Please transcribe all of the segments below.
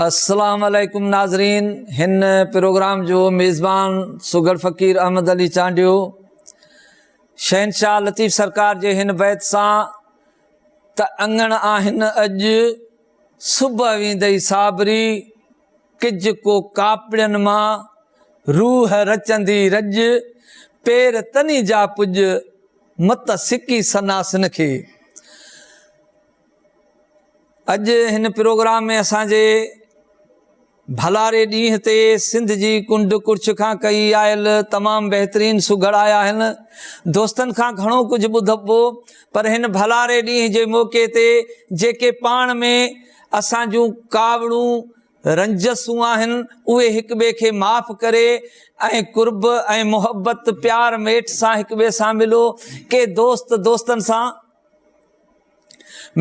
السلام عليڪم ناظرين هن پروگرام جو ميزبان سگهڙ فقير احمد علي چانڊيو شهنشاهه لطيف سرڪار جي هن بيت سان ته اڱڻ آهن اڄ صبح ويندئي صابري ڪج ڪو ڪاپڙين مان روح رچندي رڄ پير تني جا پڄ مت سڪي سناسن کي. اڄ هن پروگرام ۾ اسان جي ڀلاري ڏينهن تي سنڌ جي ڪنڊ ڪڙڇ کان ڪهي آيل تمام بهترين سگهڙ آيا آهن. دوستن کان گهڻو ڪجهه ٻڌبو پر هن ڀلاري ڏينهن جي موقعي تي جيڪي پاڻ ۾ اسان جون ڪاوڙون رنجسون آهن اهي هڪ ٻئي کي معاف ڪري ۽ قرب ۽ محبت پيار ميٺ سان هڪ ٻئي سان ملو ڪي دوست دوستن سان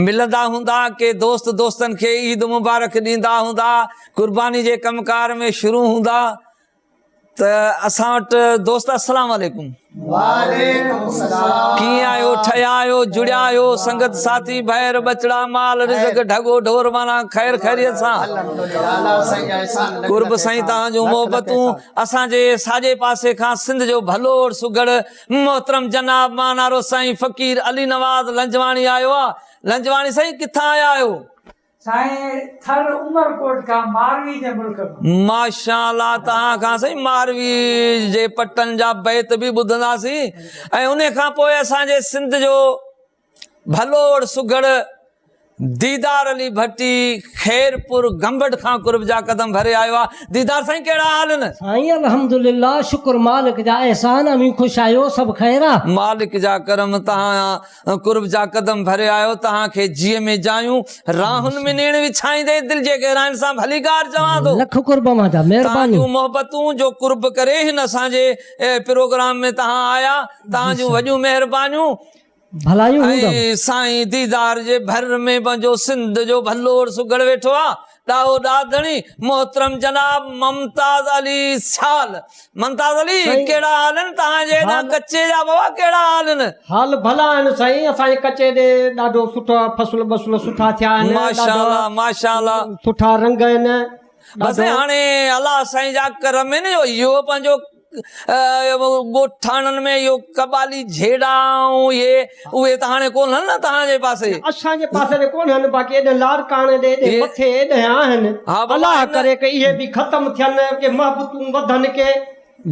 ملندا هوندا ڪي دوست دوستن کي عيد مبارڪ ڏيندا هوندا قرباني جي ڪم ڪار ۾ شروع هوندا ته اسان وٽ دوست السلام عليڪم وعليڪم السلام ڪيئن آهيو ٺهيا آهيو جڙيا آهيو سنگت ساٿي ڀائر ٻچڙا مال رزق ڍڳو ڍور معنيٰ خير خيريت سان قرب سائين توهان جون محبتون اسان جي ساڄي پاسي کان سنڌ جو ڀلوڙ سگهڙ محترم جناب مانارو سائين فقير علي نواز لنجواڻي آيو آ لنجواڻي سائين ڪٿان آيا آهيو سائين ٿر عمرڪوٽ کان ماروي جي ملڪ مان. ماشاء الله توهان کان سائين ماروي جي پٽن جا بيت به ٻڌنداسين ۽ انهي کان پوء اسان جي سنڌ جو ڀلوڙ سگهڙ ديدار علي ڀٽي خيرپور گمبٽ کان قرب جا قدم ڀري آيو آ ديدار سائين ڪهڙا حال آهن. سائين الحمدلله شڪر مالڪ جا احسان اوهين خوش آهيو سڀ خير آ. مالڪ جا ڪرم توهان قرب جا قدم ڀري آيو تهان کي جيء ۾ جايون راهن ۾ نيڻ وڇائيندي دل جي گهراين سان ڀليڪار چوان ٿو. لک قرب اوهان جا تهان مهرباني. جون محبتون جو قرب ڪري هن اسان جي پروگرام ۾ تهان آيا تهان جون وڏيون مهربانيون. ڀلايون هوندؤ. ۽ سائين ديدار جي ڀر ۾ پنهنجو سنڌ جو ڀلوڙ سگهڙ ويٺو آ ڏاهو ڏاڌڻي محترم جناب ممتاز علي سيال ممتاز علي ڪهڙا حال آهن توهان جي هيڏانهن ڪچي جا بابا ڪهڙا حال آهن. حال ڀلا آهن سائين اسان جي ڪچي ڏي ڏاڍو سٺو فصل بصل سٺا ٿيا آهن ماشاءالله ماشاءالله سٺا رنگ آهن بس هاڻي الله سائين جا ڪرم آهن جو اهو پنهنجو ڳوٺاڻن ۾ اهو قبالي جهيڙا ۽ اهي اهي ته هاڻي ڪونهن نه توهان جي پاسي. اسان جي پاسي ته ڪونهن باقي ايڏهن لاڙڪاڻي ڏي ايڏهن مٿي ايڏهن آهن الله ڪري ڪي اهي به ختم ٿين ڪي محبتون وڌن ڪي.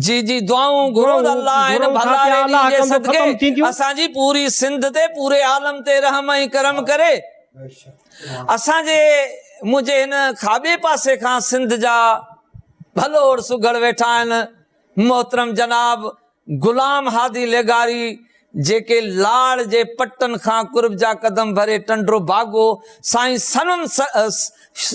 جي جي دعائون گهرو ته الله هن ڀلاري ڏينهن جي صدقي اسان جي پوري سنڌ تي پوري عالم تي رحم ۽ ڪرم ڪري. اسان جي منهنجي هن کاٻي پاسي کان سنڌ جا ڀلوڙ سگهڙ ويٺا آهن محترم جناب غلام هادي لغاري جيڪي لاڙ جي پٽن کان قرب جا قدم ڀري ٽنڊو باگو سائين سنم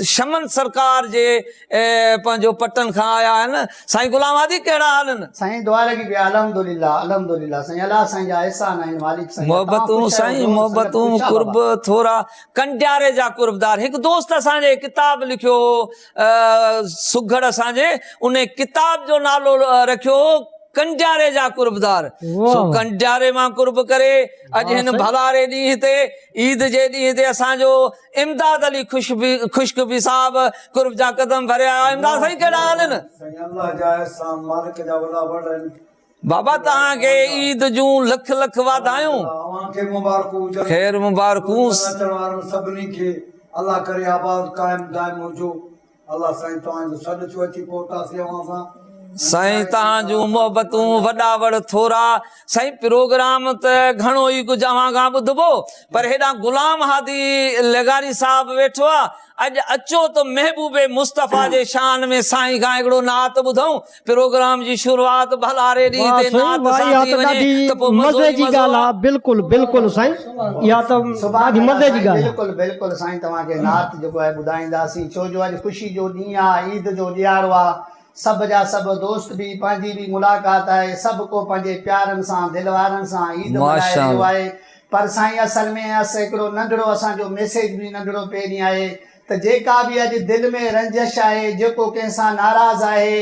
شمن سرڪار جي پنهنجو پٽن کان آيا آهن سائين غلام هادي ڪهڙا حال آهن. سائين دعا لڳي پئي آهي الحمدلله الحمدلله سائين الله سائين جا احسان آهن مالڪ سائين جا توهان محبتون خوش آهيو سائين دوست سنگت محبتون خوش آ قرب بابا. ٿورا ڪنڊياري جا قربدار هڪ دوست اسان جي ڪتاب لکيو هو سگهڙ اسان جي ان ڪتاب جو نالو رکيو هو ڪنڊياري جا قربدار سو ڪنڊياري مان قرب ڪري اڄ هن ڀلاري ڏينهن تي عيد جي ڏينهن تي اسان جو امداد علي خشڪ به صاحب قرب جا قدم ڀري آيو امداد سائين ڪهڙا حال آهن؟ سائين الله جا احسان مالڪ جا وڏا وڙ آهن. بابا توهان کي عيد جون لک لک واڌايون. اوهان کي مبارڪون هجن. خير مبارڪون. دوستن اچڻ وارن سڀني کي الله ڪري آباد قائم دائم هجو. الله سائين توهان جو سڏ ٿيو اچي پهتاسين اوهان سان. سائين توهان جون محبتون وڏا وڙ ٿورا. سائين پروگرام ته گهڻو ئي ڪجهه اوهان کان ٻڌبو پر هيڏانهن غلام هادي لغاري صاحب ويٺو آ اڄ اچو ته محبوب مصطفيٰ جي شان ۾ سائين کان هڪڙو نعت ٻڌون. پروگرام جي شروعات ڀلاري ڏينهن واه تي سائين نعت واه سان اها ٿي ته وڃي ڏاڍي ته پوء مزو مزي ئي جي مزو ڳالهه آ. آ بلڪل بلڪل سائين اها ته سبحان ڏاڍي الله مزي جي سائين ڳالهه آ. بلڪل بلڪل سائين توهان کي نعت جيڪو آهي ٻڌائينداسين ڇو جو اڄ خوشي جو ڏينهن آ عيد جو ڏيهاڙو آ سڀ جا سڀ دوست به پنهنجي به ملاقات آهي سڀ ڪو پنهنجي پيارن سان دل وارن سان عيد ملهائي ماشاء رهيو الله. آهي پر سائين اصل ۾ اس هڪڙو ننڍڙو اسان جو ميسيج به ننڍڙو پهرين آهي ته جيڪا به اڄ دل ۾ رنجش آهي، جيڪو ڪنهن سان ناراض آهي،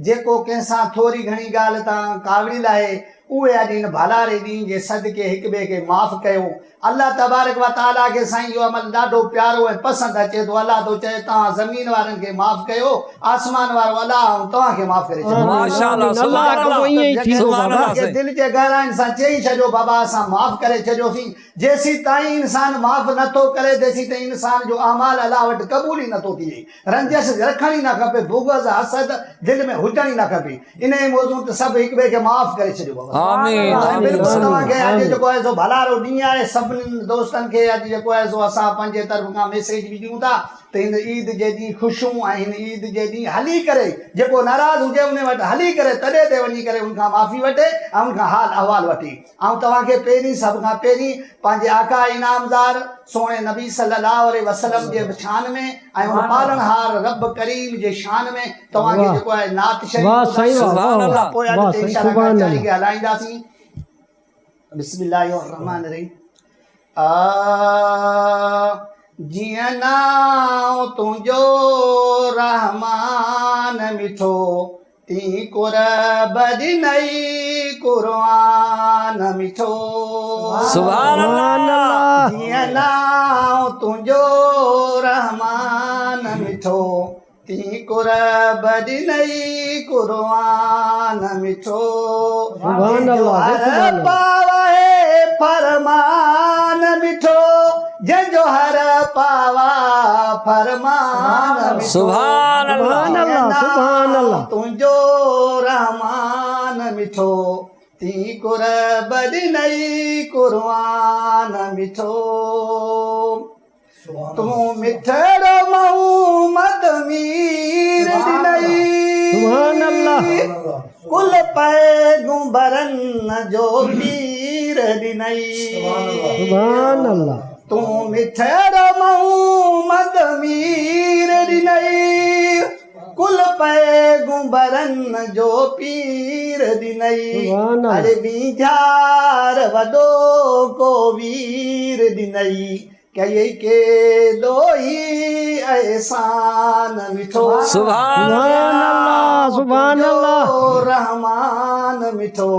جيڪو ڪنهن سان ٿوري گهڻي ڳالهه تان ڪاوڙيل آهي، اهي اڄ هن ڀلاري ڏينهن جي صدقي هڪ ٻئي کي معاف ڪيو. الله تبارڪ و تعاليٰ کي سائين اهو عمل ڏاڍو پيارو ۽ پسند اچي ٿو. الله ٿو چئي توهان زمين وارن کي معاف ڪيو، آسمان وارو الله آئون توهان کي معاف ڪري ڇڏيندس. ماشاءالله الله سبحان ڪندو الله ائين ئي ٿيندو سبحان بابا. الله سائين. دل جي گهراين سان چئي ڇڏيو بابا اسان معاف ڪري ڇڏيوسين. جيسين تائين انسان معاف نه ٿو ڪري تيسين تائين انسان جو اعمال الله وٽ قبول ئي نه ٿو ٿئي. رنجش رکڻ ئي نه کپي، بغض، حسد دل ۾ هجڻ ئي نه کپي. انهيء موضوع تي سڀ هڪ ٻئي کي معاف ڪري ڇڏيو بابا. آمين سائين آمين بلڪل توهان کي اڄ آمين. جيڪو آهي سو ڀلارو ڏينهن آهي سڀني دوستن کي اڄ جيڪو آهي سو اسان پنهنجي طرف کان ميسيج به ڏيون ٿا ته هن عيد جي ڏينهن خوشيون ۽ هن عيد جي ڏينهن هلي ڪري جيڪو ناراض هجي ان وٽ هلي ڪري تڏي تي وڃي ڪري ان کان معافي وٺي ۽ ان کان حال احوال وٺي. آئون توهان کي پهرين سڀ کان پهرين پنهنجي آقا انعامدار سهڻي نبي صلي الله عليه وسلم جي شان ۾ ۽ ان پالڻهار رب ڪريم جي شان ۾ توهان کي جيڪو آهي نعت شريف واه سائين واه سبحان واه الله. پوء واه اڳتي سائين انشاء الله سبحان ڪچهري الله. کي هلائينداسين. بسم الله الرحمن الرحيم. آ جيئن نانء تنهنجو رحمان مٺو تين قرب ڏنئي قرآن مٺو. سبحان الله. جيئن نانء تنهنجو رحمان مٺو تين قرب ڏنئي قرآن مٺو. سبحان جنهن جو الله هر سبحان الله. پاوي فرمان مٺو جنهن جو هر پاوا فرمان مٺو. سبحان الله. سبحان الله سبحان الله. تنهنجو رحمان مٺو تين قرب ڏنئي قرآن مٺو. تون مٺڙو محمد مير ڏنئي سبحان الله. ڪل پيغمبرن جو پير ڏنئي سبحان الله. تون مٺڙو محمد مير ڏنئي ڪل پيغمبرن جو پير ڏنئي سبحان الله. اڙي وينجهار وڏو ڪو وير ڏنئي ڪيئي ڪيڏو هي احسان مٺو. سبحان الله سبحان الله. رحمان مٺو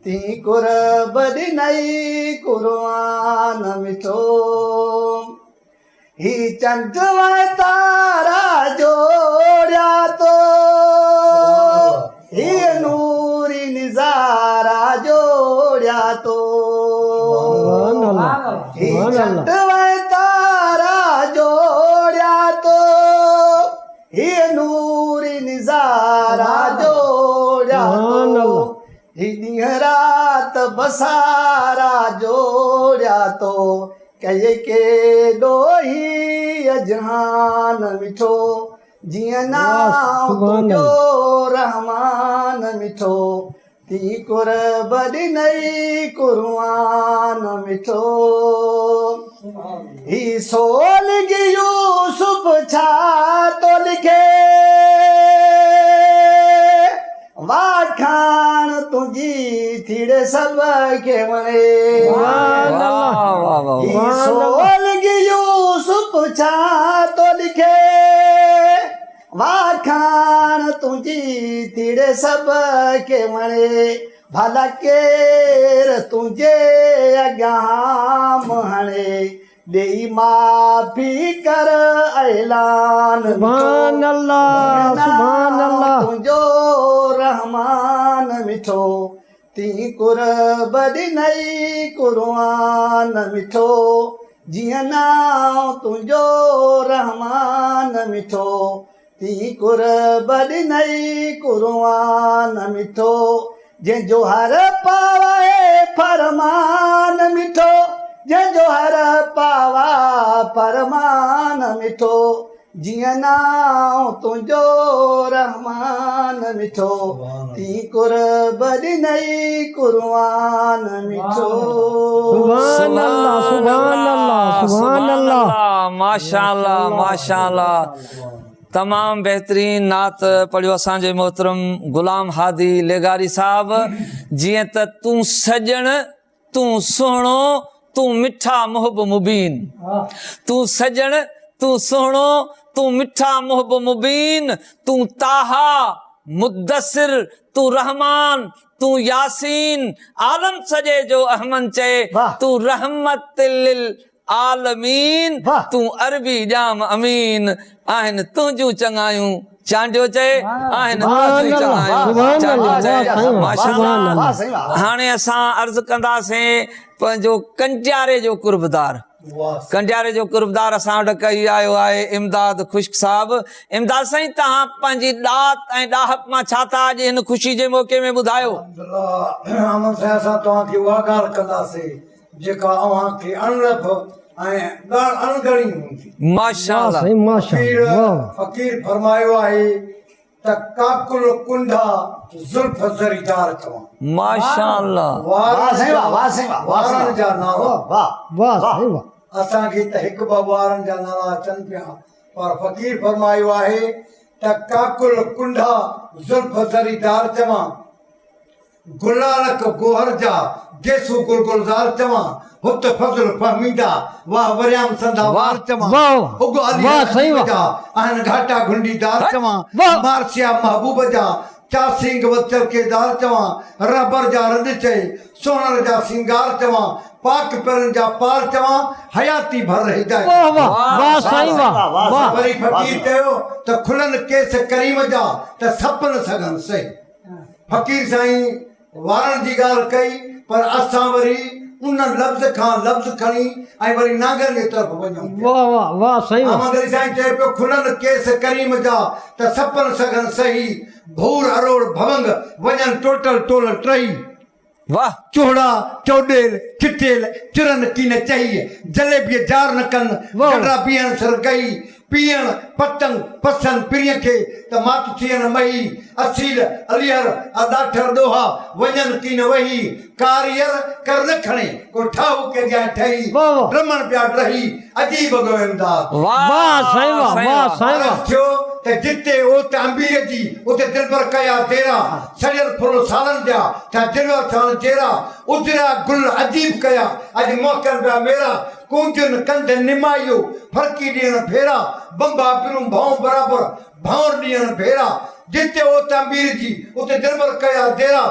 تين قرب ڏنئي قرآن مٺو. هي چنڊ ۽ تارا جوڙيا تو هي نوري نظارا جوڙيا تو. سبحان الله هي سبحان چنڊ الله. ۽ تارا جوڙيا تو هي نوري نظارا جوڙيا سبحان تو. الله. هي ڏينهن رات بسارا جوڙيا تو ڪيئي ڪيڏو هي اجهان مٺو. جيئن واه نانء سبحان تنهنجو الله. رحمان مٺو تين قرب ڏنئي قرآن مٺو. هي سولگ يوسف ڇا ٿو لکي واکاڻ تنهنجي ٿيڙي سڀ کي وڻي. سبحان الله. واه واه واه. هي سبحان الله. سولگ يوسف ڇا ٿو لکي واکاڻ تنهنجي ٿيڙي سڀ کي وڻي. ڀلا ڪير تنهنجي اڳيان هڻي ڏيئي معافي ڪر اعلان مٺو. سبحان الله سبحان الله. تنهنجو رحمان مٺو تين قرب ڏنئي قرآن مٺو. جيئن نانء تنهنجو رحمان مٺو تين قرب ڏنئي قرآن مٺو. جنهن جو هر پاوي فرمان مٺو جنهن جو هر پاوا فرمان مٺو. جيئن نانء تنهنجو رحمان مٺو تين قرب ڏنئي قرآن مٺو. سبحان الله سبحان الله سبحان الله. ماشاءالله ماشاءالله. تمام بهترين نعت پڙهيو اسان جي محترم غلام هادي لغاري صاحب. جيئن ته تون سڄڻ تون سهڻو تون مٺا محب مبين. تون سڄڻ تون سهڻو تون مٺا محب مبين تون طه مدثر، تون رحمان، تون ياسين، عالم سڄي جو احمد چئي، تون رحمت للعالمين، تون عربي ڄام امين، آهن تنهنجون چڱايون چانڊيو چئي، آهن تنهنجون چڱايون چانڊيو چئي. ماشاءالله هاڻي اسان عرض ڪنداسين پنهنجو ڪنڊياري جو قربدار. ڪنڊياري جو قربدار اسان وٽ ڪهي آيو آهي امداد خشڪ صاحب. امداد سائين توهان پنهنجي ڏات ۽ ڏاهپ مان ڇا ٿا اڄ هن خوشي جي موقعي ۾ ٻڌايو؟ الحمدلله احمد سائين اسان توهان کي اها ڳالهه ڪنداسين جيڪا اوهان کي اڻلڀ ۽ اڻڳڻي هوندي. ماشاءالله. فقير فرمايو آهي ته ڪاڪل ڪنڊا زلف زريدار چوان. ماشاءالله. واه سائين واه واه سائين واه واه وارن جا نالا. واه واه سائين واه. اسان کي ته هڪ ٻه وارن جا نالا اچن پيا پر فقير فرمايو آهي ته ڪاڪل ڪنڊا زلف زريدار چوان. گلالڪ گوهر جا، گيسو گل گلزار چوان، هت فضل فهميدا، واه وريام سندا وار چوان، اڳ علي حبيب جا، آهن گهاٽا گهنڊيدار چوان، مارسيا محبوب جا، چاسينگ و چرڪيدار چوان، رهبر جا رڏ چئي، سهڻر جا سينگار چوان، پاڪ پرن جا پار چوان، حياتي ڀر هدايت. وري فقير چيو ته کلن ڪيس ڪريم جا، ته سپ نه سگهن سهي. فقير سائين وارن جي ڳالهه ڪئي پر اسان وري ان لفظ کان لفظ کڻي ۽ وري نانگن جي طرف وڃون پيا. واه واه واه سائين واه. احمد علي سائين چئي پيو کلن ڪيس ڪريم جا ته سپن سگهن سهي، ڀور اروڙ ڀونگ وڃن ٽوٽل ٽول ٽهي. واه. چوهڙا چوڏيل چٽيل چرن ڪين چهي، جليبيء جار نه ڪن گڊرا بيهن سر گهي، پيئڻ پتنگ پسن پرينء کي ته مات ٿين مهي، اصيل اليهر ڏاٺر ڏوها وڃن ڪين وهي، ڪاريئر ڪر نه کڻي ڪو ٺاهوڪي اڳيان ٺهي، ڊمڻ پيا ڊهي عجيب ڳو امداد. واه سائين واه واه سائين واه. عرض ٿيو ته جتي اوت امبير جي اتي دلبر ڪيا ديرا، سڙيل ڦل سالن جا ٿيا جلوه ساڻ جيرا، اجرا گل عجيب ڪيا اڄ مهڪن پيا ميرا، ڪونجن ڪنڌ نمايو ڦرڪي ڏيڻ ڦيرا، بنڀا برون ڀئون برابر ڀنور ڏيڻ ڀيرا، جتي اوت امبير جي اتي دلبر ڪيا ديرا.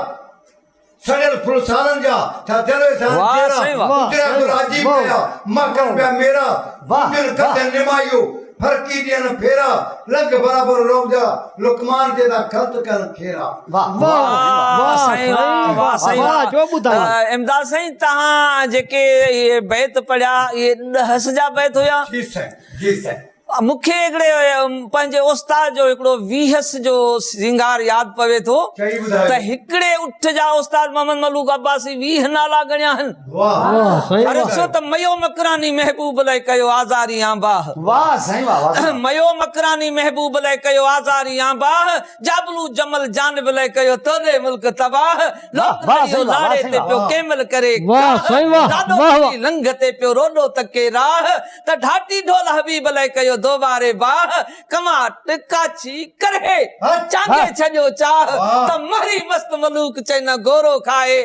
سڙيل ڦل سالن جا، ٿيا جلوي ساڻ جيرا، اجرا گل عجيب ڪيا، مهڪن پيا ميرا، ڪنڊين ڪنڌ نمايو، ڦرڪي ڏين ڦيرا، لنگهه برابر لوڪ جا، لقمان جي ٿا خلط ڪن کيرا. واه سائين واه واه سائين واه امداد سائين توهان جيڪي اهي بيت پڙهيا اهي ڏهس جا بيت هيا؟ جي سائين جي سائين. مون کي هڪڙي پنهنجي استاد جو هڪڙو ويهس جو سينگار ياد پوي ٿو ته هڪڙي اٺ جا استاد محمد ملوڪ عباسي 20 نالا ڳڻيا آهن. عرض ٿيو ته ميو مڪراني محبوب لئه ڪيو آزاري آنباهه. ميو مڪراني محبوب لئه ڪيو آزاري آنباهه، جابلو جمل جانب لئه ڪيو توڏي ملڪ تباهه، لوڪ دريو لاڙي تي پيو ڪيمل ڪري ڪاهه، ڏاڏو ڦري لنگهه تي پيو روڏو تڪي راهه، ته ڍاٽي ڍول حبيب لئه ڪيو دوباري باهه، ڪنواٽ ڪاڇي ڪرهي چانگي ڇڏيو چاهه، ته مهري مست ملوڪ چئي نه گورو کائي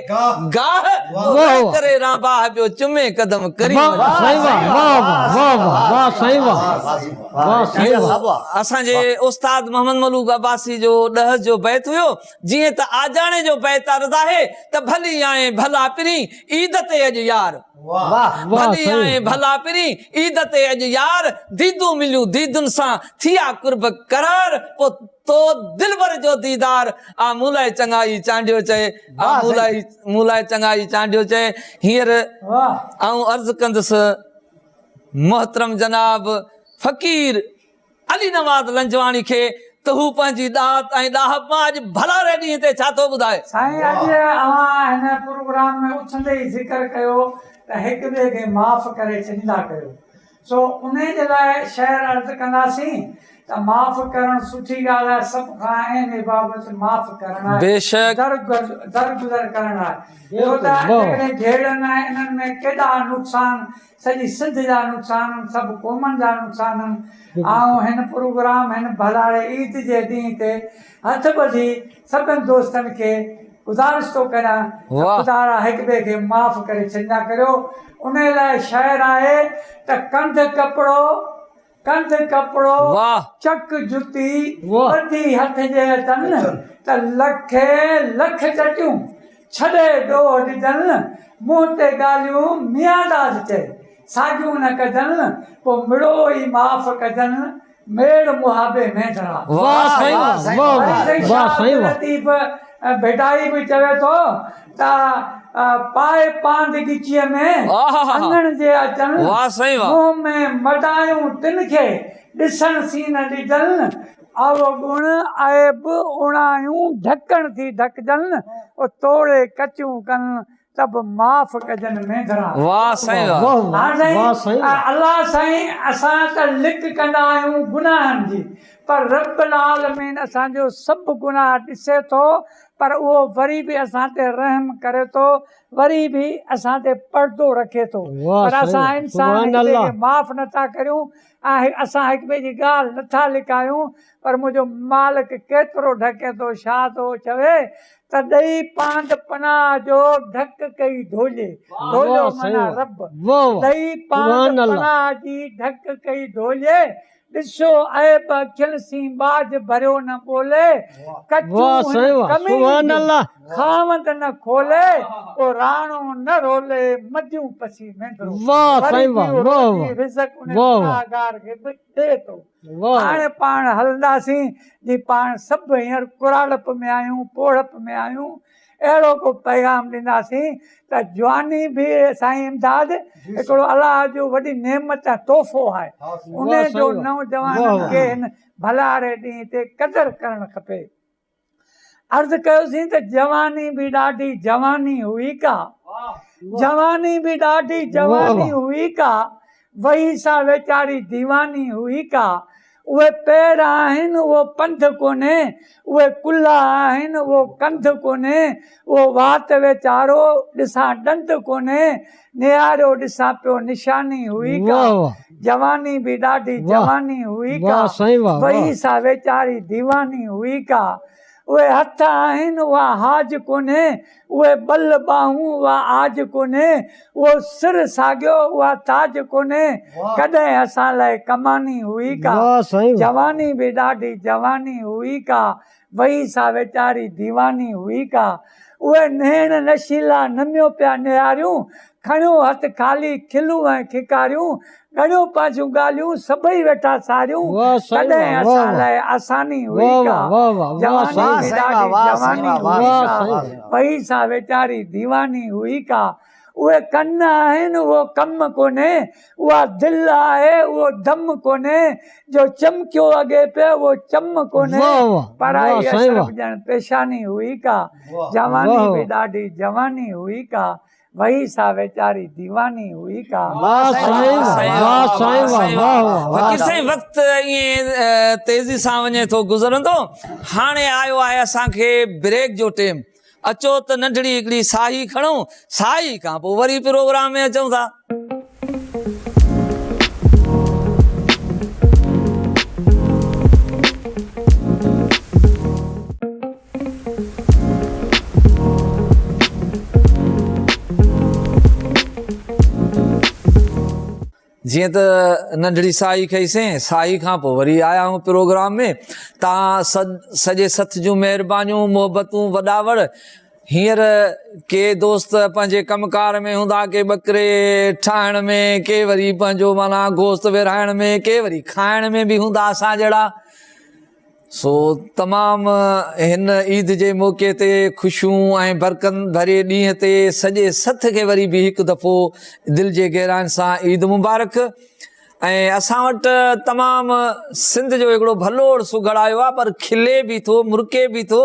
گاهه، رڙ ڪري رانباهه پيو چمي قدم ڪريم جا. اسان جي استاد محمد ملوڪ عباسي جو ڏهس جو بيت هيو، جيئن ته آجاڻي جو بيت عرض آهي ته ڀلي آئين ڀلا پرين عيد تي اڄ يار. ڀلي آئين ڀلا پرين، عيد تي اڄ يار، ديدون مليون ديدن سان، ٿيا قرب قرار، پوء تو دلبر جو ديدار، آ مون لاء چڱائي چانڊيو چئي، آ مون لاء مون لاء چڱائي چانڊيو چئي، هينئر آئون عرض ڪندس محترم جناب فقير علي نواز لنجواڻي کي ته هو پنهنجي ڏات ۽ ڏاهپ مان اڄ ڀلاري ڏينهن تي ڇا ٿو ٻڌائي. سائين اڄ اوهان هن پروگرام ۾ اٿندي ئي ذڪر ڪيو ته هڪ ٻئي کي معاف ڪري ڇڏيندا ڪيو سو انهي جي لاء شعر عرض ڪنداسين ته معاف ڪرڻ سٺي ڳالهه آهي سڀ کان اهم عبادت معاف ڪرڻ آهي بيشڪ. درگذر ڪرڻ آهي ڇو ته جيڪڏهن جهيڙن ۽ انهن ۾ ڪيڏا نقصان سڄي سنڌ جا نقصان آهن، سڀ قومن جا نقصان آهن. آئون هن پروگرام هن ڀلاڙي عيد جي ڏينهن تي هٿ ٻڌي سڀن دوستن کي گذارش ٿو ڪريان ته خدارا هڪ ٻئي کي معاف ڪري ڇڏيندا ڪريو. انهي لاء شعر آهي ته ڪنڌ ڪپڙو. ڪنڌ ڪپڙو، چڪ جتي، ٻڌي هٿ جي اچن ته لکين لک چٽيون ڇڏي ڏوهه ڏجن، منهن تي ڳالهيون ميانداد چئي ساڳيون نه ڪجن، پوء مڙو ئي معاف ڪجن، ميڙ محابي مينڌرا. واهه سائين واهه وري سائين واهه شاهه سائين واهه. عبداللطيف ڀٽائي به چوي ٿو ته پائي پاند ڳچيء ۾، اڱڻ جي اچن، منهن ۾ مدايون تن کي، ڏسڻ سين نه ڏجن، اوگڻ عيب اوڻايون ڍڪڻ ٿي ڍڪجن، توڙي ڪچيون ڪن ته به معاف ڪجن مينڌرا. واھ سائين واھ. هاڻ سائين الله سائين اسان ته لڪ ڪندا آهيون گناهن جي پر رب العالمين اسان جو سڀ گناهه ڏسي ٿو پر اهو وري به اسان تي رحم ڪري ٿو وري به اسان تي پردو رکي ٿو پر اسان انسان هڪ ٻئي کي معاف نٿا ڪريون ۽ اسان هڪ ٻئي جي ڳالهه نٿا لڪايون پر منهنجو مالڪ ڪيترو ڍڪي ٿو شاهه ٿو چوي ته ڏئي پاند پناهه جو ڍڪ ڪئي ڍولي ڍوليو معنيٰ رب ڏئي پاند پناهه جي ڍڪ ڪئي ڍولي ڏسو عيب اکين سين ٻاجهه ڀريو نه ٻولي، ڪچون هن ڪميڻي جون خاوند نه کولي، او راڻو نه رولي، مديون پسي مينڌرو. وري به اهو روزي رزق ان گناهگار کي به ڏئي ٿو. هاڻي پاڻ هلنداسين، جي پاڻ سڀ هينئر ڪراڙپ ۾ آهيون، پوڙهپ ۾ آهيون، اهڙو ڪو پيغام ڏينداسين ته جواني به سائين امداد هڪڙو الله جو وڏي نعمت ۽ تحفو آهي ان جو نوجوانن کي هن ڀلاري ڏينهن تي قدر ڪرڻ کپي. عرض ڪيوسين ته جواني به ڏاڍي جواني هئي ڪا جواني به ڏاڍي جواني هئي ڪا وئي سا ويچاري ديواني هئي ڪا. اهي پير آهن اهو پنڌ ڪونهي، اهي ڪلها آهن اهو ڪنڌ ڪونهي، اهو وات ويچارو ڏسان ڏند ڪونهي، نهاريو ڏسان پيو نشاني هئي ڪا. جواني به ڏاڍي جواني هئي ڪا. وئي سا ويچاري ديواني هئي ڪا. اهي هٿ آهن اها هاج ڪونهي، اهي ٻل ٻانهون اها عاج ڪونهي، اهو سر ساڳيو اها تاج ڪونهي، ڪڏهن اسان لئه ڪماني هئي ڪا، جواني به ڏاڍي جواني هئي ڪا، وئي سا ويچاري ديواني هئي ڪا، اهي نيڻ نشيلا نميو پيا نهاريون، کڻيو هٿ خالي کلون ۽ کيڪاريون، ڳڻيو پنهنجون ڳالهيون سڀئي ويٺا ساريون، ڪڏهن اسان لئه آساني هئي ڪا، جواني به ڏاڍي جواني هئي ڪا، وئي سا ويچاري ديواني هئي ڪا، اهي ڪن آهن اهو ڪم ڪونهي، اها دل آهي اهو دم ڪونهي، جو چمڪيو اڳي پيو اهو چم ڪونهي، پرائي اشرف ڄڻ پيشاني هئي ڪا، جواني به ڏاڍي جواني هئي ڪا، وئي سا ويچاري ديواني هئي ڪا. واه سائين واه سائين واه واه واه. فقير سائين وقت ائين تيزي سان وڃي ٿو گذرندو هاڻي آيو آهي اسان کي بريڪ جو ٽيم اچو ته ننڍڙي هڪڙي ساهي کڻون ساهي کان پوء وري پروگرام ۾ اچون ٿا. جيئن ته ننڍڙي ساهي کنئي سين، ساهي کان پوء وري آيا آهيون پروگرام ۾ تان سڄي سٿ جون مهربانيون، محبتون، وڏا وڙ. هينئر ڪي دوست پنهنجي ڪم ڪار ۾ هوندا، ڪي ٻڪري ٺاهڻ ۾، ڪي وري پنهنجو معنيٰ گوشت ورهائڻ ۾، ڪي وري کائڻ ۾ به هوندا اسان جهڙا. سو تمام هن عيد جي موقعي تي خوشيون ۽ برڪن ڀري ڏينهن تي سڄي سٿ کي وري به هڪ دفعو دل جي گهراين سان عيد مبارڪ ۽ اسان وٽ تمام سنڌ جو هڪڙو ڀلوڙ سگهڙ آيو آهي پر کلي به ٿو مرڪي به ٿو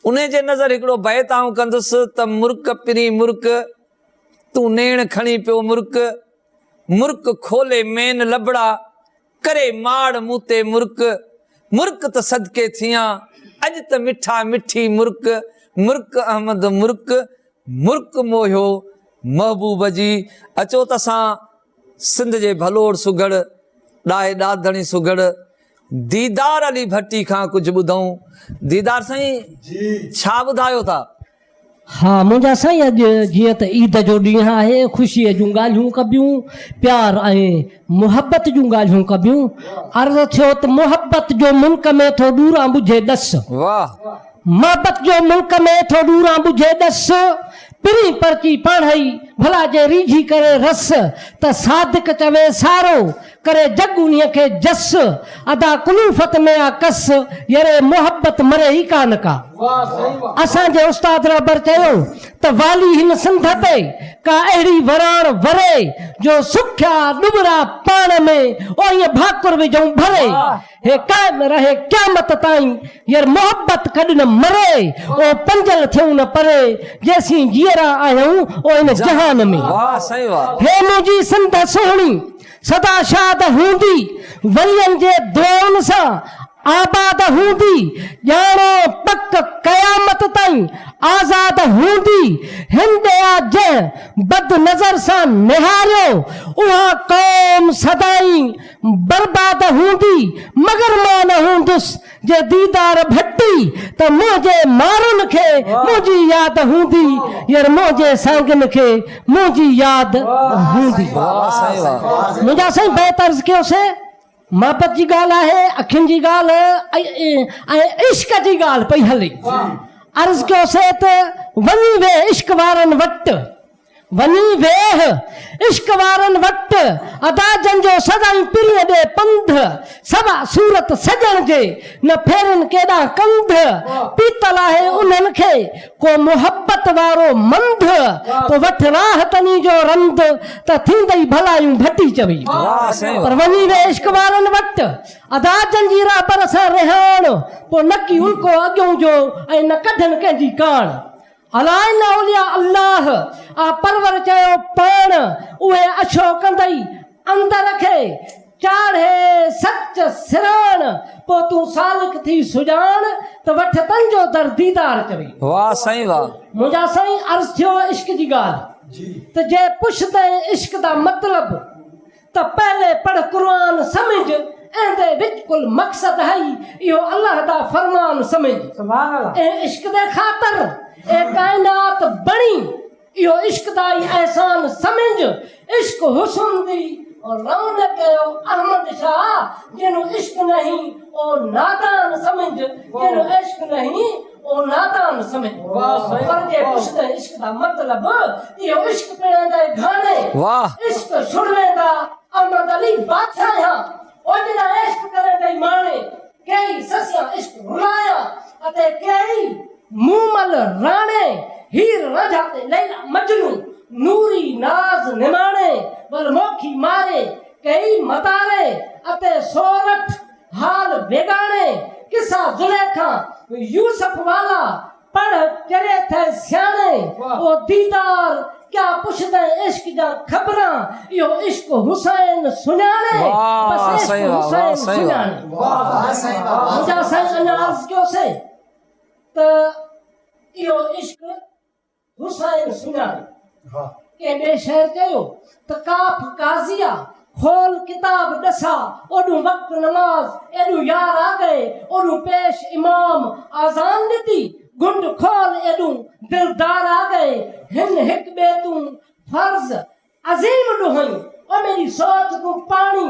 ان جي نظر هڪڙو بيت آئون ڪندس ته مرڪ پرين مرڪ تون نيڻ کڻي پيو مرڪ مرڪ کولي مين لبڙا ڪري ماڙ مون تي مرڪ، مرڪ ته صدقي ٿيان، اڄ ته مٺا مٺي مرڪ، مرڪ احمد مرڪ، مرڪ موهيو محبوب جي. اچو ته اسان سنڌ جي ڀلوڙ سگهڙ، ڏاهي ڏاڌڻي سگهڙ ديدار علي ڀٽي کان ڪجهه ٻڌون. ديدار سائين ڇا ٻڌايو ٿا؟ ها منهنجا سائين اڄ جيئن ته عيد جو ڏينهن آهي خوشيء جون ڳالهيون ڪبيون پيار ۽ محبت جون ڳالهيون ڪبيون عرض ٿيو ته محبت جو ملڪ ۾ ٿو ڏوران ٻجهي ڏس محبت جو ملڪ ۾ ٿو ڏوران ٻجهي ڏس پرين پرچي پاڻهئي ڀلا جي ريجهي ڪري رس ته صادق چوي سارو ڪري جڳ انهيء کي جس، ادا ڪلوفت ۾ آ ڪس، يري محبت مري ئي ڪا نه ڪا. اسان جي استاد رهبر چيو ته والي هن سنڌ تي ڪا اهڙي وراڻ وري جو سکيا ڏٻرا پاڻ ۾ اوهين ڀاڪر وجهون ڀري، هي قائم رهي قيامت تائين، ير محبت ڪڏ نه مري، او پنجل ٿيون نه پري، جيسين جيئرا آهيون او هن جهان ۾. هي منهنجي سنڌ سهڻي. سدا شاد هوندي، ولين جي دعائن سان آباد هوندي، ڄاڻو پڪ قيامت تائين آزاد هوندي، هن ڏيا جنهن بد نظر سان نهاريو، اها قوم سدائين برباد هوندي، مگر مان نه هوندس جي ديدار ڀٽي ته منهنجي مارن کي منهنجي ياد هوندي ير منهنجي سانگين کي منهنجي ياد هوندي. منهنجا سائين بيت عرض ڪيوسي محبت جي ڳالهه آهي اکين جي ڳالهه ۽ عشق جي ڳالهه پئي هلي عرض ڪيوسي ته وڃي ويهه عشق وارن وٽ وڃي ويهه عشق وارن وٽ، ادا جن جو سدائين پرينء ڏي پنڌ، سوا صورت سڄڻ جي، نه ڦيرين ڪيڏانهن ڪنڌ، پيتل آهي انهن کي، ڪو محبت وارو منڌ، پوء وٺ راهه تني جو رند، ته ٿيندئي ڀلايون ڀٽي چوي. پر وڃي ويهه عشق وارن وٽ، ادا جن جي رهبر سان رهاڻ، پوء نڪي الڪو اڳيون جو، ۽ نه ڪڍن ڪنهن جي ڪاڻ. الا ان اولياء الله آ پرور چيو پاڻ اهي اڇو ڪندئي اندر کي چاڙهي سچ سراڻ پو تون سالڪ ٿي سڄاڻ ته وٺ تن جو در ديدار چوي. واه سائين واه. منهنجا سائين عرض ٿيو عشق جي ڳالهه ته جي پڇندين عشق دا مطلب ته پهلي پڙھ قرآن سمجھ اهندي وچ ڪل مقصد هئي اهو الله دا فرمان سمجھ اهن عشق the خاطر اي ڪائنات بڻي اهو عشق دا ئي احسان سمجھ عشق حسن دی رونق اهو احمد شاھ جنهن عشق نهين او نادان سمجھ جنهن عشق نهين او نادان سمجھ پر جي پڇندين عشق دا مطلب اهو عشق پڻ ايندي گهاڻي عشق ڇڙويندا احمد علي بادشاهيان او جڏا عشق ڪريندي ماڻي ڪيئي سسيان عشق رلايا اتے ڪيئي مومل راڻي هير رانجها تي ليلا مجنون نوري ناز نماڻي ول موکي ماري ڪيئي متاري اتے سورٺ حال ويڳاڻي قصا زليخا يوسف والا پڙهه ڪري ٿئي سياڻي او ديدار ڪيا پڇدين عشق جا خبران اهو عشق حسين سڃاڻي بس عشق حسين سڃاڻي منهنجا سائين اڃا عرض ڪيوسي ته اهو عشق حسين سڃاڻي. ڪنهن ٻئي شاعر چيو ته ڪاف قاضيا کول ڪتاب ڏسا اوڏون وقت نماز ايڏون يار آ گئي اوڏون پيش امام آذان ڏتي گهنڊ کول ايڏون دلدار آ گئي هن هڪ ٻئي تون فرض عظيم ڏوهئين او ميري سوچ تون پاڻي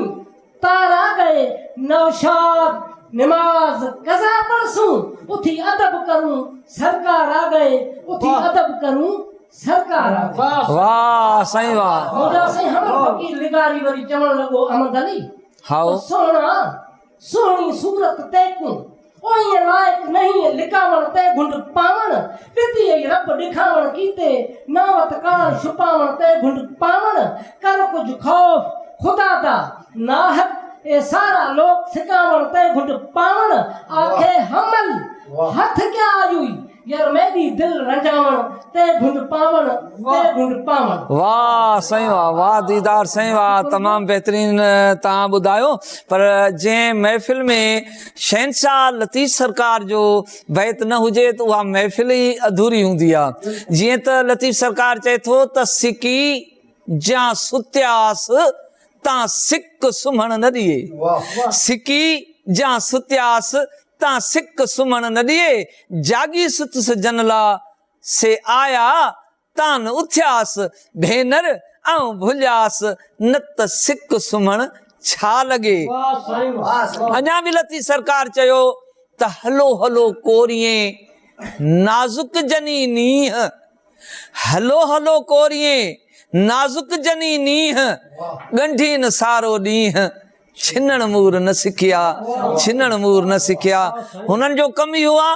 تار آ گئي نوشاد نماز قضا پڙهسون اٿي ادب ڪرون سرڪار آ گئي اٿي ادب ڪرون سرڪار آ گئي. واه سائين واه. منهنجا سائين حمل فقير لغاري وري چوڻ لڳو احمد علي هائو. ته سهڻا سهڻي صورت تيڪون اوهين لائق نهين لڪاوڻ تي گهنڊ پاوڻ، ڏتي ئي رب ڏکاوڻ ڪيتي ناوت ڪاڻ ڇپاوڻ تي گهنڊ پاوڻ، ڪر ڪجهه خوف خدا دا ناحق اي سارا لوڪ سڪاوڻ تي گهنڊ پاوڻ، آکي حمل هٿ ڪيا آيوئي ير ميڏي دل رنجاوڻ تي گهنڊ پاوڻ تي گهنڊ پاوڻ. واه سائين واه واه ديدار سائين واه تمام بهترين توهان ٻڌايو پر جنهن محفل ۾ شهنشاهه لطيف سرڪار جو بيت نه هجي ته اها محفل ئي اڌوري هوندي آ جيئن ته لطيف سرڪار چئي ٿو ته سڪي جان ستياس تان سڪ سمهڻ نه ڏئي سڪي جان ستياس تان سڪ سمهڻ نه ڏئي جاڳي ستس جن لا. سي آيا تان اٿياس، ڀينر آئون ڀلياس، نه ته سڪ سمهڻ ڇا لڳي. اڃا به لطيف سرڪار چيو ته هلو هلو ڪوريين، نازڪ جني نينهن، هلو هلو ڪوريين، نازڪ جني نينهن، ڳنڍين سارو ڏينهن، ڇنڻ مور نه سکيا، ڇنڻ مور نه سکيا. هنن جو ڪم اهو آ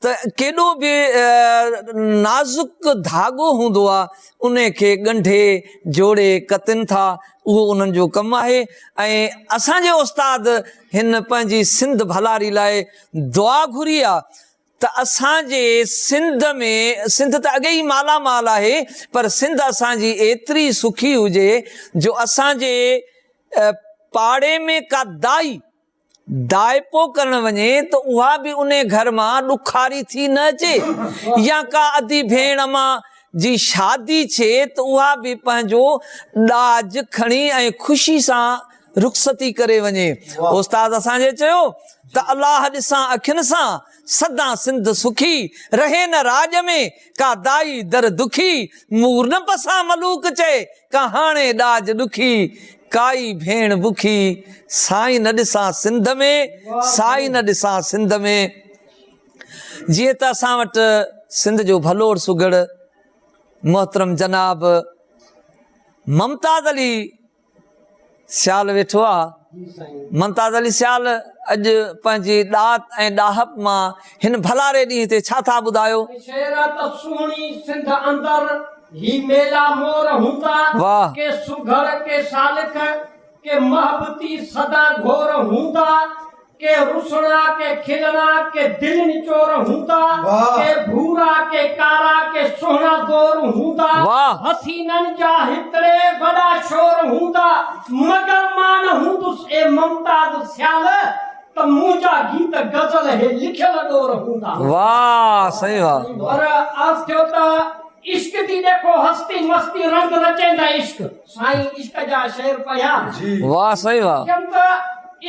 ته ڪيڏو به نازڪ ڌاڳو هوندو آ ان کي ڳنڍي جوڙي ڪتن ٿا اهو انهن جو ڪم آهي ۽ اسان جي استاد هن پنهنجي سنڌ ڀلاري لاء دعا گهري آ ته اسان جي سنڌ ۾ سنڌ ته اڳي ئي مالا مال آهي پر سنڌ اسان جي ايتري سکي هجي جو اسان جي پاڙي ۾ ڪا دائي دائپو ڪرڻ وڃي ته اها به انهي گهر مان ڏکاري ٿي نه اچي يا ڪا ادي ڀيڻ امان جي شادي ڇي ته اها به پنهنجو ڏاج کڻي ۽ خوشي سان رخصتي ڪري وڃي. استاد اسان جي چيو ته الله ڏسان اکين سان سدا سنڌ سکي رهي نه راڄ ۾ ڪا دائي در دکي مور نه پسان ملوڪ چئي ڪهاڻي ڏاج ڏکي، ڪائي ڀيڻ بکي، سائين نه ڏسان سنڌ ۾، سائين نه ڏسان سنڌ ۾. جيئن ته اسان وٽ سنڌ جو ڀلوڙ سگهڙ محترم جناب ممتاز علي سيال ويٺو آ. ممتاز علي سيال اڄ پنهنجي ڏات ۽ ڏاهپ مان هن ڀلاري ڏينهن تي ڇا ٿا ٻڌايو؟ شعر ته سهڻي سنڌ اندر هي ميلا مور هوندا، ڪي سگهڙ ڪي سالڪ، ڪي محبتي سدا گهور هوندا، ڪي رسڻا ڪي کلڻا ڪي دلين چور هوندا، ڪي ڀورا ڪي ڪارا ڪي سهڻا زور هوندا، حسينن جا هتڙي وڏا شور هوندا، مگر مان نه هوندس اي ممتاز سيال ته منهنجا گيت غزل هي لکيل ڏور هوندا. واه سائين واه. پر عرض ٿيو ته عشق the ڏيکو هستي مستي رنگ رچيندا عشق. سائين عشق جا شعر پڙهيا. واه سائين واه. چيم ته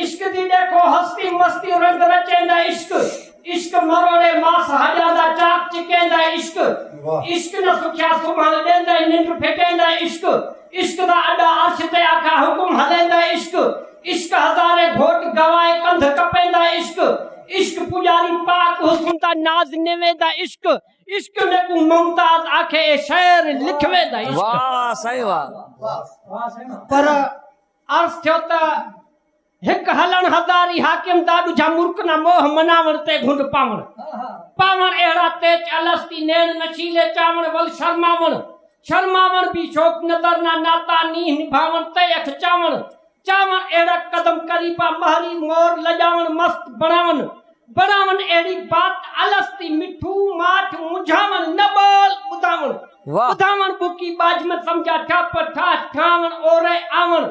عشق the ڏيکو هستي مستي رنگ رچيندا عشق عشق مروڙي ماس هڄاندا چاڪ چڪيندا عشق عشق نه سکيا سمهڻ ڏيندئي ننڊ ڦٽيندا عشق عشق دا اڏا عرش تي آکا حڪم هليندا عشق عشق هزارين گهوٽ گوائي ڪنڌ ڪپيندا عشق عشق پڄاري پاڪ حسن دا ناز نويندا عشق عشق ميڪون ممتاز آکي اي شعر لکويندا عشق. واه سائين واه. پر عرض ٿيو ته هڪ هلڻ هزاري حاڪم دا ڏوجها مرڪ نه موهه مناوڻ تي گهنڊ پاوڻ پاوڻ اهڙا تيچ الستي نيڻ نشيلي چاوڻ ول شرماوڻ شرماوڻ بي شوق نظر نه ناتا نينهن نڀاوڻ تي اک چاوڻ چاوڻ اهڙا قدم قريبا مهري مور لڄاوڻ مست بڻاون بڻاون اهڙي بات الستي مٺو ماٺ منجهاوڻ نه ٻول ٻڌاوڻ ٻڌاوڻ ٻڪي ٻاجهه م سمجها ٺاپ ٺاهه ٺاهڻ اوري آوڻ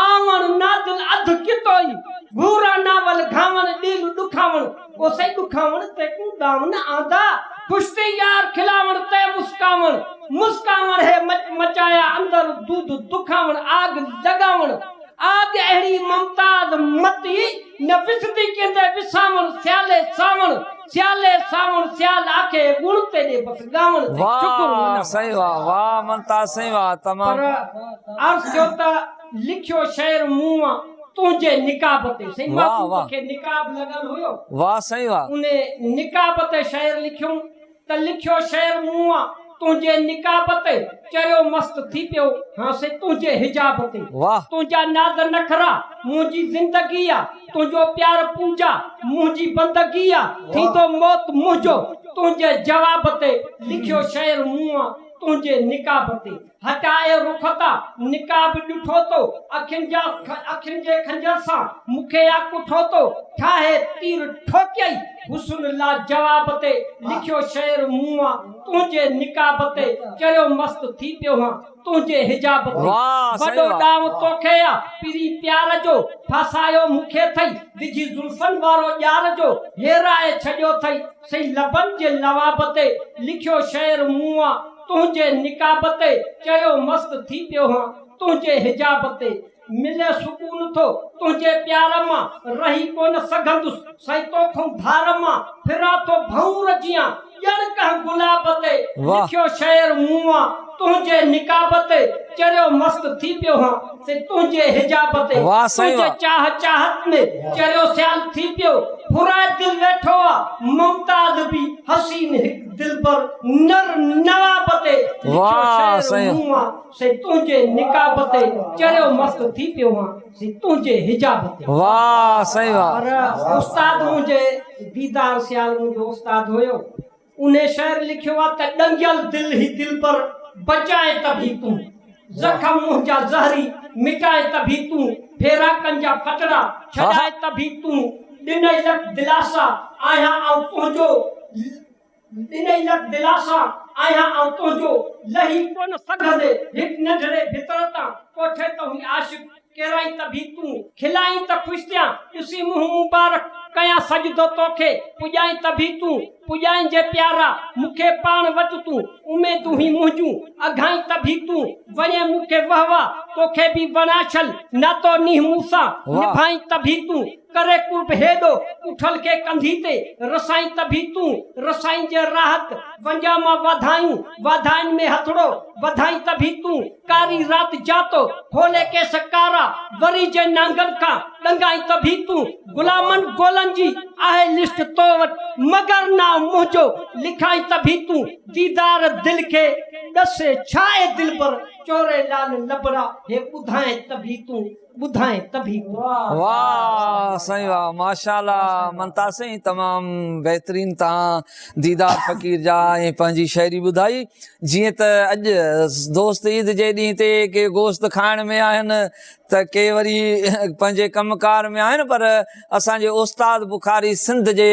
آوڻ نادل اڌ ڪتوئي گهورا ناول گهاوڻ ڏيل ڏکاوڻ اوسئي ڏکاوڻ تيڪون ڏانء نه آندا خوش ٿي يار کلاوڻ تي مسڪاوڻ مسڪاوڻ هي مچ مچايا اندر دود دکاوڻ آگ لڳاوڻ آگ اهڙي ممتاز متي نه وسندي ڪيندي وساوڻ سيالي ساوڻ سيالي ساوڻ سيال آکي ڳڻ تيڏي بس ڳاوڻ تي شڪر واه مناوڻ. سائين واه واه ممتاز سائين واه تمام. پر عرض ٿيو ته لکيو شعر مون تنهنجي نقاب تي سائين واه محبوب واه. کي نقاب لڳل هيو. واه سائين واه. ان نقاب تي شعر لکيم ته لکيو شعر مون تنهنجي نقاب تي چريو مست ٿي پيو هان سي تنهنجي حجاب تي واه. تنهنجا ناز نخرا منهنجي زندگي آ تنهنجو پيار پوجا منهنجي بندگي آ ٿيندو موت منهنجو تنهنجي جواب تي لکيو شعر مون تنهنجي نقاب تي. هٽائي رخ تان نقاب ڏٺو تو، اکين جا اکين جي خنجر سان مون کي آ ڪٺو تو، ٺاهي تير ٺوڪيئي حسن لاجواب تي، لکيو شعر مون آ تنهنجي نقاب تي، چريو مست ٿي پيو هان تنهنجي حجاب تي، واه سائين وڏو واه. ڏانء توکي آ پرين پيار جو، ڦاسايو مون کي ٿئي وجهي زلفن وارو ڄار جو، هيرائي ڇڏيو ٿئي سئي لبن جي لواب تي، لکيو شعر مون آ تنهنجي نقاب تي، چريو مست ٿي پيو هان تنهنجي حجاب تي، ملي سڪون ٿو تنهنجي پيار مان، رهي ڪونه سگهندس سائين توکئون ڌار مان، ڦران ٿو ڀنور جيان ڄڻ ڪنهن گلاب تي، لکيو شعر مون آ تنهنجي نقاب تي، چريو مست ٿي پيو هان سي تنهنجي حجاب تي، تنهنجي چاهه چاهت ۾ چريو سيال ٿي پيو، ڦرائي دل ويٺو آ ممتاز به حسين هڪ دلبر نر نواب تي، لکيو شعر مون آ سي تنهنجي نقاب تي، چريو مست ٿي پيو هان سي تنهنجي حجاب تي. واه سائين واه. پر استاد منهنجي ديدار سيال منهنجو استاد هيو انهي شعر لکيو آ ته ڏنگيل دل هي دلبر بچائين ته ڀي تون زخم منهنجا زهري مٽائين ته ڀي تون ڦيراڪن جا ڦٽڙا ڇڏائين ته ڀي تون ڏنئي لک دلاسا آهيان آئون تنهنجو ڏنئي لک دلاسا، آهيان آئون تنهنجو، لهي ڪونه سگهندي هڪ ننڍڙي ڀتر تان، ڪوٺي ته هئين عاشق، ڪيرائين ته ڀي تون، کلائين ته خوش ٿيان، ڏسي منهن مبارڪ، ڪيان سجدو توکي، پڄائين ته ڀي تون، پڄائين جي پيارا، مون کي پاڻ وٽ تون، اميدون هي منهنجون، اگهائين ته ڀي تون، وڻين مون کي وهه واه، توکي به وڻان شل، ناتو نينهن مون سان، نڀائين ته ڀي تون. ڪري قرب هيڏو، ڪٺل کي ڪنڌي تي، رسائين ته ڀي تون، رسائين جي راحت، ونجا مان واڌايون، واڌاين ۾ هٿڙو، وڌائين ته ڀي تون، ڪاري رات جاتو، کولي ڪيس ڪارا، وري جي نانگن کان، ڏنگائين ته ڀي تون، غلامن گولن جي، آهي لسٽ تو وٽ، مگر نانء منهنجو، لکائين ته ڀي تون، ديدار دل کي، ڏسي ڇا اي دلبر، چوري لال لبڙا، هي ٻڌائين ته ڀي تون. ٻڌائين ته به تون. واه سائين واه ماشاءالله منتا سائين تمام بهترين تان ديدار فقير جا ۽ پنهنجي شاعري ٻڌائي جيئن ته اڄ دوست عيد جي ڏينهن تي ڪي گوشت کائڻ ۾ آهن ته ڪي وري پنهنجي ڪم ڪار ۾ آهن پر اسان جي استاد بخاري سنڌ جي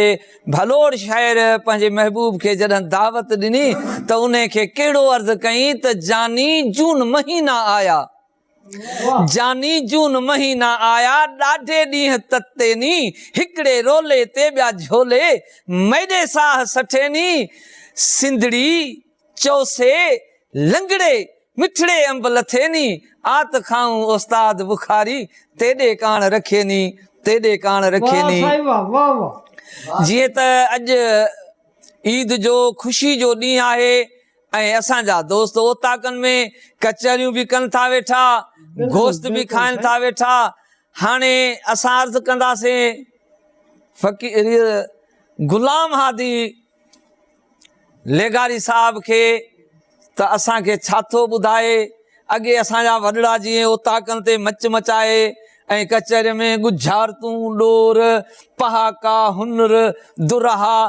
ڀلوڙ شاعر پنهنجي محبوب کي جڏهن دعوت ڏني ته انهي کي ڪهڙو عرض ڪيائين ته جاني جون مهينا آيا جاني جون مهينا آيا، ڏاڍي ڏينهن تتي ني، هڪڙي رولي تي ٻيا جهولي، ميڏي ساهه سٺي ني، سنڌڙي، چوسي، لنگڙي، مٺڙي انب لٿي ني، آت کائون استاد بخاري، تيڏي ڪاڻ رکي ني، تيڏي ڪاڻ رکي ني. جيئن ته اڄ عيد جو خوشي جو ڏينهن آهي ۽ اسان جا دوست اوطاقن ۾ ڪچهريون به ڪن ٿا ويٺا، گوشت به کائن ٿا ويٺا. هاڻي اسان عرض ڪنداسين فقير غلام هادي لغاري صاحب کي ته اسان کي ڇا ٿو ٻڌائي. اڳي اسان جا وڏڙا جيئن اوطاقن تي مچ مچائي ۽ ڪچهرين ۾ ڳجهارتون، ڏور، پهاڪا، هنر، درها،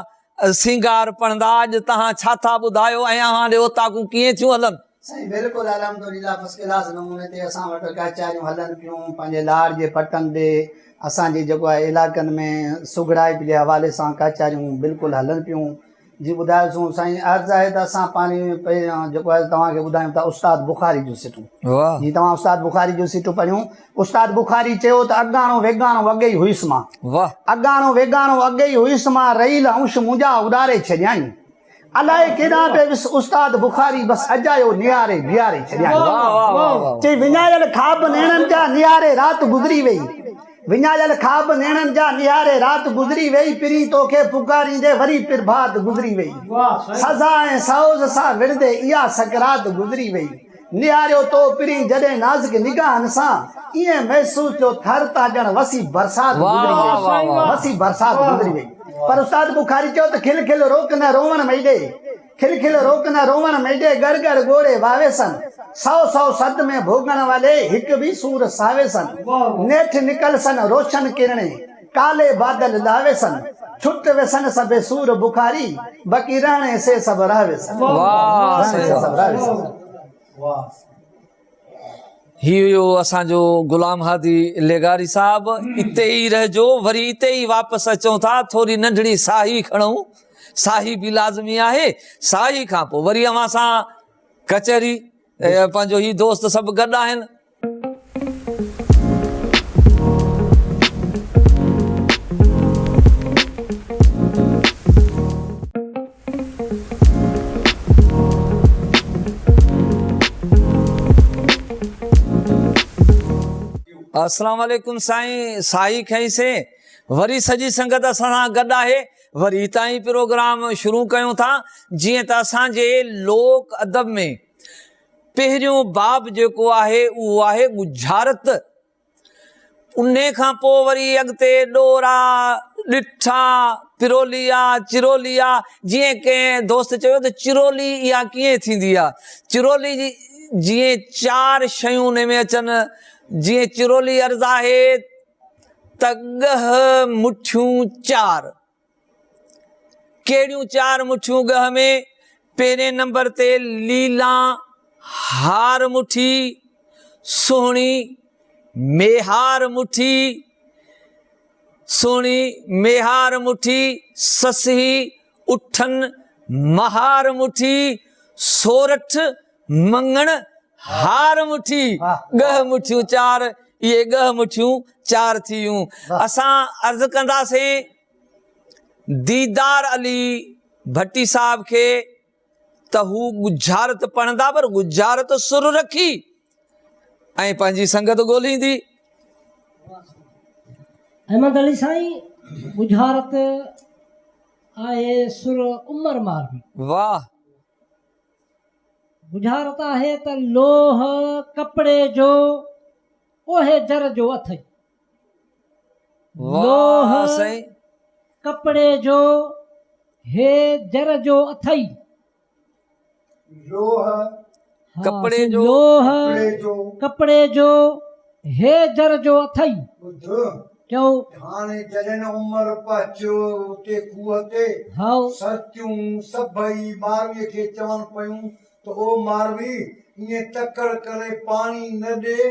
سينگار پڙهندا اڄ توهان ڇا ٿا ٻڌايو ۽ اوهان ڏي اوطاقون ڪيئن ٿيون هلن؟ سائين بلڪل الحمدلله فرسٽ ڪلاس نموني تي اسان وٽ ڪچهريون هلن پيون پنهنجي لاڙ جي پٽن ڏي اسان جي جيڪو آهي علائقن ۾ سگهڙائپ جي حوالي سان ڪچهريون بلڪل هلن پيون جي ٻڌايوسون سائين عرض آهي ته اسان پاڻي جيڪو آهي توهان کي ٻڌايون ٿا استاد بخاري جون سٽون جي توهان استاد بخاري جون سٽون پڙهيون استاد بخاري چيو ته اڳاڻو ويڳاڻو اڳي ئي هيس مان اڳاڻو ويڳاڻو اڳي ئي هيس مان رئيل هنش منهنجا اڏاري ڇڏيائين الائي ڪيڏانهن پئي ويس استاد بخاري بس اجايو نهاري بيهاري ڇڏيائين چئي وڃايل خواب نيڻن جا نهاري رات گذري وئي وڃايل خواب نيڻن جا نهاري رات گذري ويئي پرين توکي پڪاريندي وري پرڀات گذري ويئي سزا ۽ سوز سان وڙهندي اها سڪرات گذري ويئي نهاريو تو پرين جڏهن نازڪ نگاهن سان ائين محسوس ٿيو ٿر تان ڄڻ وسي برسات گذري ويئي وسي برسات گذري ويئي پر استاد بخاري چيو ته کل کل روڪ نه روئڻ ميڏي کل کل روڪ نه روئڻ ميڏي ڳڙ ڳڙ ڳوڙهي واويسن سئو سئو صد ۾ ڀوڳڻ والي هڪ به سور ساويسن نيٺ نڪلسن روشن ڪرڻي ڪالي بادل لاويسن ڇٽ ويسن سڀ سور بخاري بقي رهڻي سي سڀ رهويسن رهڻي سي سڀ رهويسن. هي هيو اسان جو غلام هادي لغاري صاحب اتي ئي رهجو وري اتي ئي واپس اچون ٿا ٿوري ننڍڙي ساهي کڻون ساهي به لازمي آهي ساهي کان پوء وري اوهان سان ڪچهري پنهنجو هي دوست سڀ گڏ آهن. السلام عليڪم سائين ساهي کنئي سين وري سڄي سنگت اسان سان گڏ آهي. وري هتان ئي پروگرام شروع ڪيون ٿا. جيئن ته اسان جي لوڪ ادب ۾ پهريون باب جيڪو آهي اهو آهي ڳجهارت. انهي کان پوء وري اڳتي ڏورا، ڏٺا، پرولي آ، چرولي آ، جيئن ڪنهن دوست چيو ته چرولي اها ڪيئن ٿيندي آ؟ چرولي جي جيئن چار شيون انهي ۾ اچن، جيئن چرولي عرض آهي ته ڳهه مٺيون چار. ڪهڙيون چار مٺيون ڳهه ۾؟ پهرين نمبر تي ليلان هار مٺي، سهڻي ميهار مٺي، سهڻي ميهار مٺي، سسهي اٺن مهار مٺي، سورٺ مڱڻ هار مٺي، ڳهه مٺيون چار، اهي ڳهه مٺيون چار ٿي ويون. اسان عرض ڪنداسين ديدار علي ڀٽي صاحب کي ته هو ڳجهارت پڙهندا پر ڳجهارت سر رکي ۽ پنهنجي سنگت ڳولهيندي. احمد علي سائين ڳجهارت آهي سر عمر ماروي. واهه. ڳجهارت آهي ته لوهه ڪپڙي جو اوهي جر جو اٿئي. واهه لوهه سائين. ڪپڙي جو هي جر جو اٿئي. لوهه ها ڪپڙي سائين جو. لوهه ڪپڙي جو. ڪپڙي جو هي جر جو اٿئي. ٻڌ. چئو. هاڻي جڏهن عمر پهچيو اتي کوهه تي، هائو. سرتيون سڀئي مارويء کي چون پيون ته او ماروي، ائين تڪڙ ڪري پاڻي نه ڏي،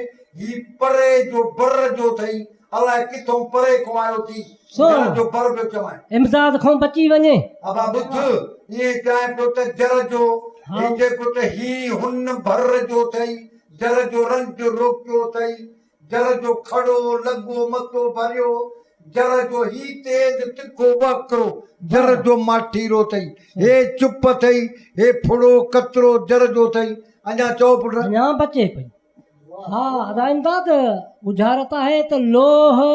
هي پري جو بر جو اٿئي، الائي ڪٿئون پري کان آيو ٿي، جر جو بر پيو چوائين. امداد کان بچي وڃي. ابا ٻڌ، ائين چوائين پيو ته جر جو، هي چئي پيو ته هي هن ڀر جو اٿئي، جر جو رنج روڪيو اٿئي، جر جو کڙو لڳو متو ڀريو، جر جو هي تيز تکو وهڪرو، جر جو ماٺيرو اٿئي، هي چپ اٿئي، هي ڦڙو قطرو جر جو اٿئي، اڃا چئو پٽ. اڃا بچي پئي. ها ادا امداد، ڳجهارت آهي ته لوهه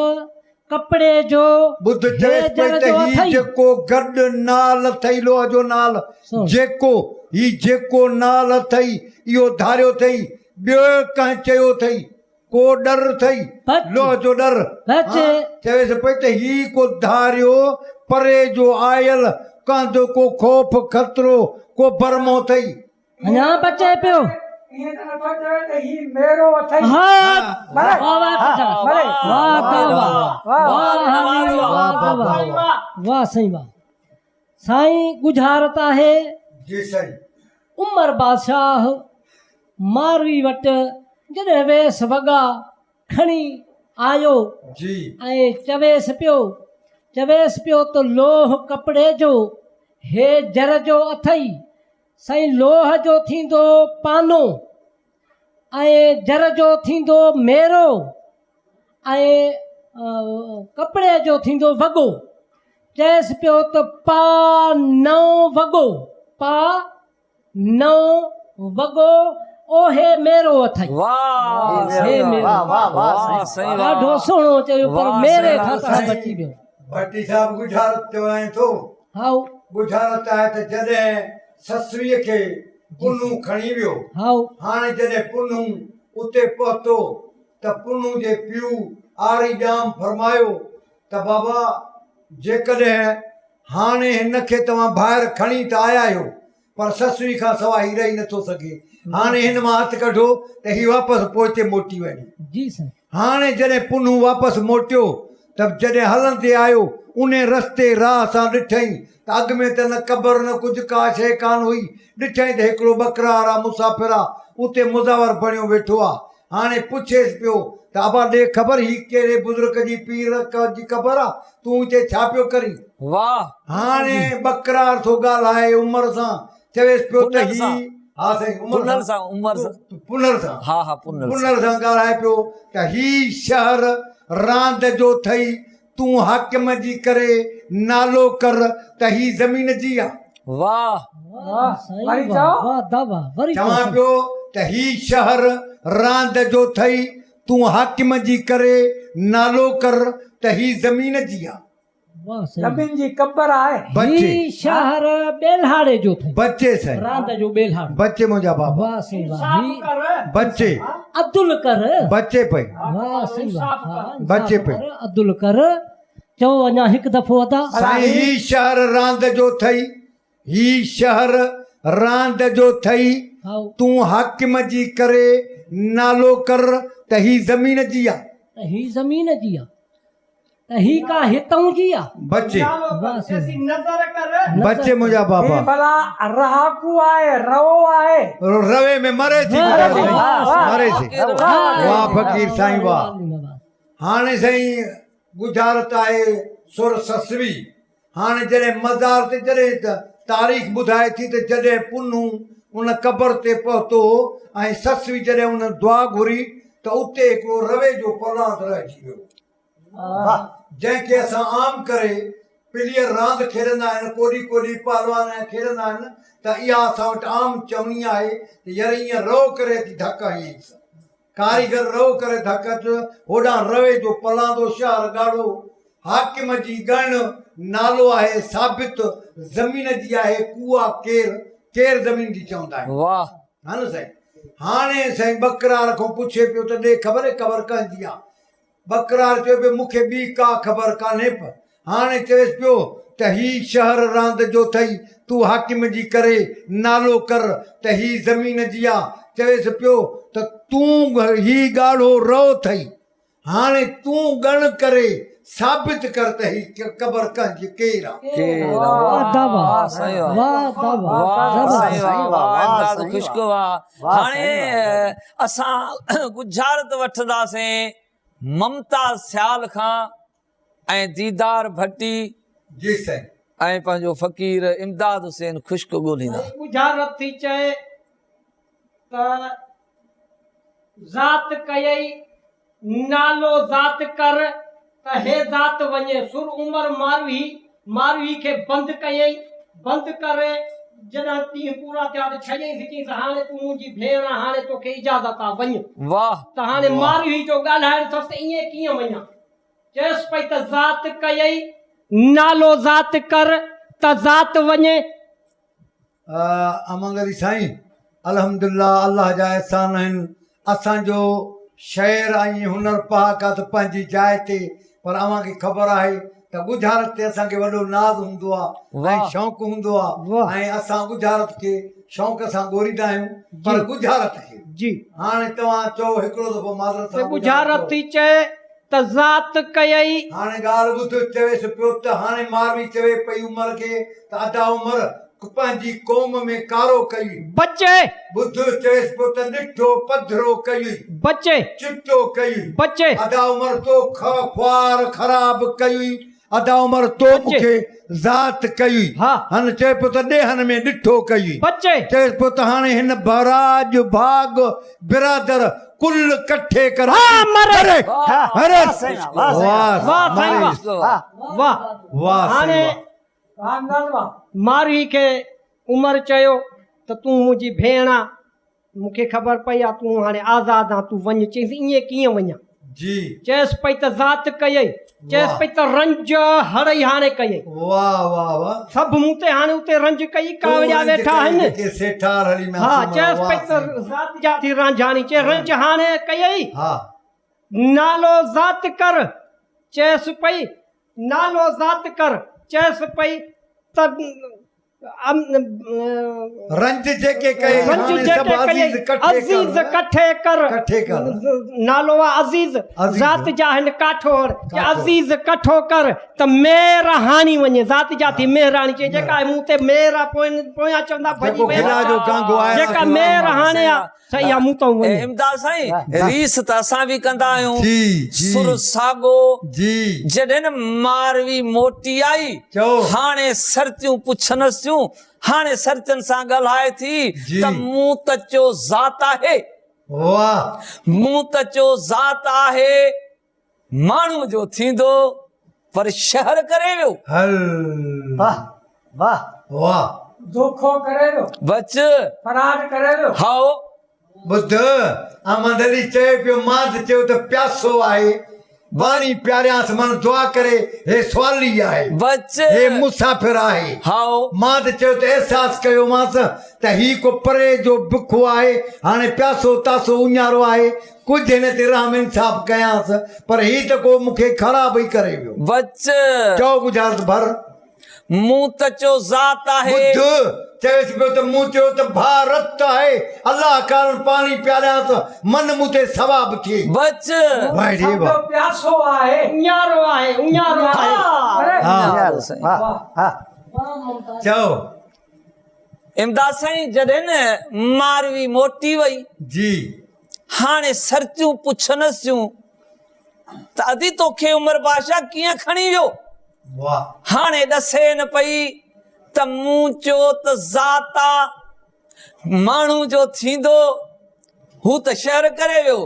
ڪپڙي جو ٻڌ هي چيس پئي جر ته جو هي اٿئي. جيڪو گڏ نال اٿئي لوهه جو نال، جيڪو هي جيڪو نال اٿئي اهو ڌاريو اٿئي، ٻيو ڪنهن چيو اٿئي، ڪو ڏر اٿئي، لوهه جو ڏر. ها چويس پئي ته هي ڪو ڌاريو پري جو آيل، ڪنهن جو ڪو خوف خطرو، ڪو برمو اٿئي. اڃا بچي پيو. ائين ته نٿو چوي ته هي ميرو اٿئي. ها واه واه واه واه واه سائين واه سائين ڳجهارت آهي. جي سائين. عمر بادشاهه ماروي وٽ جڏهن ويس وڳا کڻي آيو جي. ۽ چويس پيو چويس پيو ته لوهه ڪپڙي جو هي جر جو اٿئي سائين لوهه جو ٿيندو پانو ۽ جر جو ٿيندو ميرو ۽ ڪپڙي جو ٿيندو وڳو. چئيس پيو ته پا نئون وڳو، پا نئون وڳو، اوهي ميرو اٿئي. واهه هي ميرو. واهه سائين واهه. ڏاڍو سهڻو چيو پر ميري کان ته بچي ويو. ڀٽي صاحب ڳجهارت چوائين ٿو. هائو. ڳجهارت آهي ته جڏهن سسئيء کي پنهون کڻي ويو. هائو. هاڻي جڏهن پنهون اتي پهتو ته پنهون جي پيء آري ڄام فرمايو ته بابا جيڪڏهن هاڻي هن کي توهان ڀائر کڻي ته آيا آهيو پر سسئي کان سواء هي رهي نٿو سگهي هاڻي هن مان هٿ ڪڍو ته هي واپس پوئتي موٽي وڃي. جي سائين. هاڻي جڏهن پنهون واپس موٽيو ته جڏهن هلندي آيو انهي رستي راهه سان ڏٺئين ته اڳ ۾ ته نه قبر نه ڪجهه ڪا شيء ڪانه هئي ڏٺئين ته هڪڙو ٻڪرار آ مسافر آ اتي مزاور بڻيو ويٺو آ هاڻي پڇيس پيو ته ابا ڏي خبر هي ڪهڙي بزرگ جي پير جي قبر آ تون هتي ڇا پيو ڪرين؟ واهه. هاڻي ٻڪرار ٿو ڳالهائي عمر سان چويس پيو ته هي ها سائين عمر پنهل سان عمر سان پنهل سان ها ها پنهل پنهل سان ڳالهائي پيو ته هي شهر راند جو ٿئي تون حاڪم جي ڪري نالو ڪر ته هي زمين جي آ. واهه. واهه سائين واهه واهه دا واهه وري چوان پيو ته هي شهر راند جو ٿئي تون حاڪم جي ڪري نالو ڪر ته هي زمين جي آ. واه سائين. نبين جي قبر آهي. بچي. هي شهر ٻيلهاڙي جو اٿئي. بچي سائين. راند جو ٻيلهاڙو. بچي منهنجا بابا. واه سائين واه. هي بچي. عدل ڪر. بچي پئي. واه سائين واه. ها انصاف بچي پئي. ڪر عدل ڪر. چئو اڃا هڪ دفعو ادا. سائين هي شهر راند جو ٿئي. هي شهر راند جو ٿئي. تون حاڪم جي ڪري نالو ڪر ته هي زمين جي آ. ته هي زمين جي آ. ته هي ڪا هتئون جي آ. بچي. بچي منهنجا بابا. هي ڀلا رهاڪو آهي رئو آهي. روي ۾ مري ٿي مري ٿي. واه فقير سائين واه. هاڻي سائين ڳجهارت آهي سر سسوي. هاڻي جڏهن مزار تي جڏهن ته تاريخ ٻڌائي ٿي ته جڏهن پنهون ان قبر تي پهتو ۽ سسوي جڏهن ان دعا گهري ته اتي هڪڙو روي جو پلاند رهجي ويو. جنهن کي اسان عام ڪري پليئر راند کيڏندا آهن، ڪوڏي ڪوڏي پهلوان ائين کيڏندا آهن ته اها اسان وٽ عام چوڻي آهي ته ير ائين رئو ڪري اچي ڌڪ هنيائينس. ڪاريگر رئو ڪري ڌڪ اچ، هوڏانهن روي جو پلاندو شهر ڳاڙهو، حاڪم جي ڳڻ، نالو آهي ثابت، زمين جي آهي ڪوئا ڪير، ڪير زمين جي چوندا آهن. واهه. ها نه سائين. هاڻي سائين ٻڪرار کان پڇي پيو ته ڏي خبر قبر ڪنهن جي آ؟ ٻڪرار چيو پيو مون کي ٻي ڪا خبر ڪانهي پ هاڻي چويس پيو ته هي شهر راند جو ٿئي تون حاڪم جي ڪري نالو ڪر ته هي زمين جي آ چويس پيو ته تون هي ڳاڙهو رئو ٿئي هاڻي تون ڳڻ ڪري ثابت ڪر ته هي قبر ڪنهن جي ڪير آ. ڪير آ واه سائين واه واه سائين واه واه امداد خشڪ واه هاڻي اسان ڳجهارت وٺنداسين ممتاز سيال کان ۽ ديدار ڀٽي جي سائين. ۽ پنهنجو فقير امداد حسين خشڪ ڳولهيندا. ڳجهارت ٿي چئي ته ذات ڪيئي نالو ذات ڪر ته هي ذات وڃي سر عمر ماروهي ماروهي کي بند ڪيائين بند ڪري جڏهن ڏينهن پورا ٿيا ته ڇڏيائينس چيائينس هاڻي تون منهنجي ڀيڻ آن هاڻي توکي اجازت آ وڃ واهه. ته هاڻي ماروهي جو ڳالهائڻ اٿس ته ائين ڪيئن وڃان چيس پئي ته ذات ڪيئي نالو ذات ڪر ته ذات وڃي. احمد علي سائين الحمدلله الله جا احسان آهن اسان جو شعر ۽ هنر پهاڪا ته پنهنجي جاء تي پر اوهان کي خبر آهي ته ڳجهارت تي اسان کي وڏو ناز هوندو آهي ۽ شوق هوندو آهي ۽ اسان ڳجهارت کي شوق سان ڳوريندا آهيون پر ڳجهارت کي جي هاڻي توهان چئو هڪڙو دفعو معذرت سان ڳجهارت ٿي چئي ته ذات ڪيئي. هاڻي ڳالهه ٻڌ، چويس پيو ته هاڻي ماروي چوي پئي عمر کي ته ادا عمر، پنهنجي قوم ۾ ڪارو ڪيئي. بچي. ٻڌ، چويس پيو ته ڏٺو پڌرو ڪيئي. بچي. چٽو ڪيئي. بچي. ادا عمر تو خوار خراب ڪيئي. ادا عمر تو مون کي ذات ڪيئي. هن چئي پيو ته ڏيهن ۾ ڏٺو ڪيئي. چيس پيو ته هاڻي هن براڄ ڀاڳ برادر ڪل ڪٺي ڪري ماروي کي عمر چيو ته تون منهنجي ڀيڻ آن مون کي خبر پئي آ تون هاڻي آزاد آن تون وڃ. چيس ائين ڪيئن وڃان؟ جي. چيس پئي ته ذات ڪيئي. چيس پئي ته رنج هڙئي هاڻي ڪيئي. واه واه واه. سڀ مون تي هاڻي اتي رنج ڪيئي ڪاوڙيا ويٺا آهن. جيڪي سيٺار هلي ميان ها سومرا چيس پئي ته ذات جا ٿي رانجهاڻي. چي رنج هاڻي ڪيئي. ها. نالو ذات ڪر. چيس پئي نالو ذات ڪر. چيس پئي ته رنج جيڪي ڪيئي رنج هاڻي جيڪي سڀ ڪيئي عزيز ڪٺي عزيز ڪر. ڪٺي ڪر ڪٺي ڪر. نالو آ عزيز عزيز. ذات جا هن ڪاٺوڙ چي ڪاٺوڙ. عزيز ڪٺو ڪر ته مير هاڻي وڃي ذات جا ٿي مهراڻي چي جيڪا مون تي مير آ پوين پويان چوندا ڀڄي جيڪو ويا خدا جو گانگو آيا جيڪا مير هاڻي آ سا اها مون تان وڃي. امداد سائين ريس ته اسان به ڪندا آهيون جي جي سر ساڳو جي. جڏهن ماروي موٽي آئي چئو. هاڻي سرتيون پڇنس ٿيون هاڻي سرتين سان ڳالهائي ٿي جي. ته مون ته چيو ذات آهي واه. مون ته چيو ذات آهي ماڻهو جو ٿيندو پر شهر ڪري ويو. هل. واه واه. واه. دوکو ڪري ويو. بچ. فراڊ ڪري ويو. هائو. ٻڌ، احمد علي چئي پيو، مان ته چيو ته پياسو آهي. پاڻي پياريانس من دعا ڪري هي سوالي آهي. بچ. هي مسافر آهي. هائو. مان ته چيو ته احساس ڪيومانس ته هي ڪو پري جو بکو آهي، هاڻي پياسو تاسو اڃارو آهي، ڪجهه هن تي رحم انصاف ڪيانس، پر هي ته ڪو مون کي خراب ئي ڪري ويو. بچ. چئو ڳجهارت ڀر. مون ته چيو ذات آهي. ٻڌ، چويس پيو ته مون چيو ته ڀاء رت آهي، الله ڪارڻ پاڻي پياريانس، من مون تي ثواب ٿئي. بچ. واهه ڙي سمجهو واهه. پياسو آهي. اڃارو آهي، اڃارو آهي. ها. اڃارو واهه. ها. چئو. امداد سائين جڏهن نه ماروي موٽي وئي. جي. هاڻي سرتيون پڇنس ٿيون ته ادي توکي عمر بادشاهه ڪيئن کڻي ويو؟ هاڻي ڏسين پئي ته مون چيو ته ذات آ، ماڻهو جو ٿيندو، هو ته شهر ڪري ويو.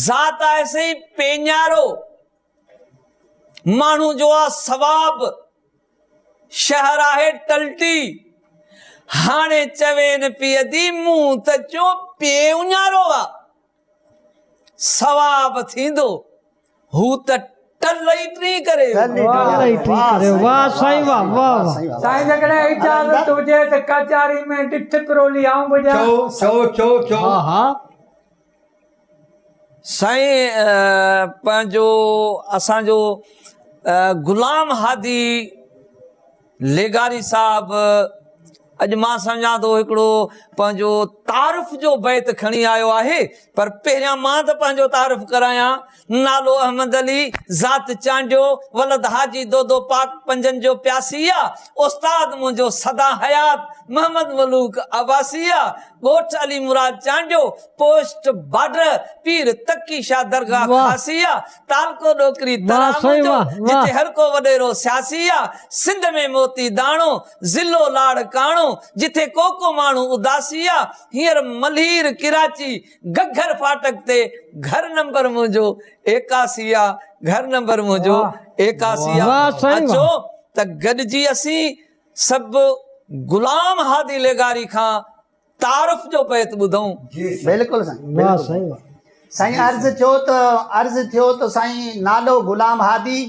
ذات آهي سائين پيڃارو، ماڻهو جو آ ثواب، شهر آهي ٽلٽي. هاڻي چوين پئي ادي مون ته چيو پي اڃارو آ. ثواب ٿيندو هو ته ٽل ئي ٽين ڪري ويو. ٽل ئي ٽين ڪري ويو. واه سائين واه واه واه. سائين جيڪڏهن اجازت هجي ته ڪچهري ۾ ڏٺ پرولي آئون به ڏيان. چئو چئو چئو چئو. ها ها. سائين پنهنجو اسان جو غلام هادي لغاري صاحب اڄ مان سمجهان ٿو هڪڙو پنهنجو تعارف جو بيت کڻي آيو آهي پر پهريان مان ته پنهنجو تعارف ڪرايان نالو احمد علي ذات چانڊيو ولد حاجي دودو پاڪ پنجن جو پياسي آ استاد منهنجو سدا حيات محمد ملوڪ عباسي آ ڳوٺ علي مراد چانڊيو پوسٽ بارڊر پير تقي شاهه درگاهه خاصي آ تعلقو ڏوڪري ترا منهنجو، جتي هر ڪو وڏيرو سياسي آ، سنڌ ۾ موتي داڻو، ضلعو لاڙڪاڻو، جتي ڪو ڪو ماڻهو اداسي آ، هينئر ملير ڪراچي گگهر ڦاٽڪ تي گهر نمبر منهنجو 81 آ، گهر نمبر منهنجو 81 آ، اچو ته گڏجي اسين سڀ غلام هادي لغاري کان تعارف جو بيت ٻڌون. بلڪل سائين بلڪل سائين عرض ٿيو ته عرض ٿيو ته سائين نالو غلام هادي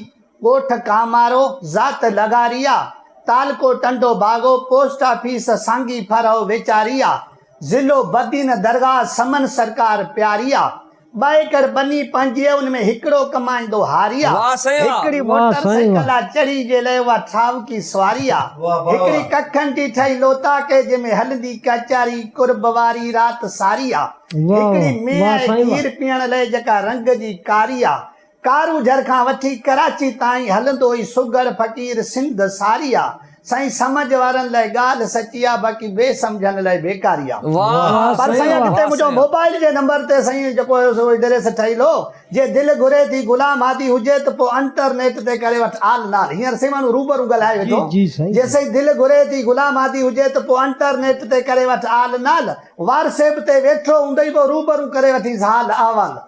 ڳوٺ ڪامارو ذات لغاري آ تعلقو ٽنڊو باگو پوسٽ آفيس سانگي ڦرهو ويچاري آ ضلعو بدين درگاهه سمن سرڪار پياري آ ٻه ايڪڙ ٻني پنهنجي ان ۾ هڪڙو ڪمائيندو هاري آ. واه سائين واه. هڪڙي واه موٽر سائين سائيڪل واه. آ چڙهي جي لئه اها ٺاهوڪي سواري آ. هڪڙي ڪکن جي ٺهي لوتاڪي جنهن ۾ هلندي ڪچاري قرب واري رات ساري آ. واه هڪڙي واه مينهن واه ۽ سائين واه. کير پيئڻ لئه جيڪا رنگ جي ڪاري آ. ڪارونجهر کان وٺي ڪراچي تائين هلندو هي سگهڙ فقير سنڌ ساري آ. سائين سمجهه وارن لئه ڳالهه سچي آ باقي بي سمجهن لئه بيڪاري آ. واه پر سائين سائين اڳتي واه منهنجو سائين. موبائل جي نمبر تي سائين جيڪو هيو سو ايڊريس ٺهيل هو جي دل گهري ٿي غلام هادي هجي ته پوء انٽرنيٽ تي ڪري وٺ آل نال هينئر سائين ماڻهو روبرو ڳالهائي جي ويٺو جي سائين جي جي. سائين دل گهري ٿي غلام هادي هجي ته پوء انٽرنيٽ تي ڪري وٺ آل نال وارسيپ تي ويٺو هوندئي پوء روبرو ڪري وٺيس حال احوال.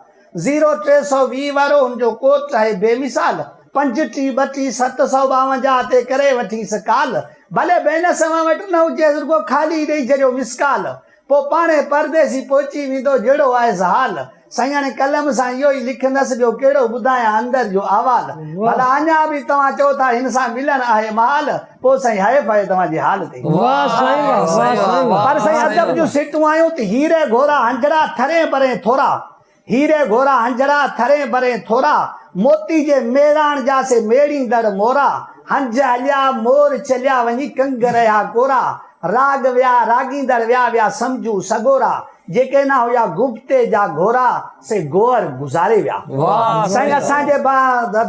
زيرو 320 وارو هن جو ڪوٽ آهي بي مثال، پنج ٽي ٻه ٽي 752 تي ڪري وٺيس ڪال، ڀلي بينس اوهان وٽ نه هجيس رڳو خالي ڏئي ڇڏيو مس ڪال، پوء پاڻهي پرديسي پهچي ويندو جهڙو آهيس حال، سائين هاڻي قلم سان اهو ئي لکندس ٻيو ڪهڙو ٻڌايان اندر جو احوال، ڀلا اڃا به توهان چئو ٿا هن سان ملڻ آهي محال، پوء سائين حيف آهي توهان جي حال تي. واه سائين واه واه سائين واه. پر سائين ادب جون سٽون آيون ته هيري گهورا هنجڙا ٿرين پرين ٿورا، هيري گهورا هنجڙا ٿرين پرين ٿورا، موتي جي ميڙاڻ جا سي ميڙيندڙ مورا، هنج هليا مور چليا وڃي ڪنگ رهيا ڪورا، راڳ ويا راڳيندڙ ويا ويا سمجهو سڳورا، جيڪي نه هيا گفتي جا گهورا، سي گوهر گذاري ويا. سائين اسان جي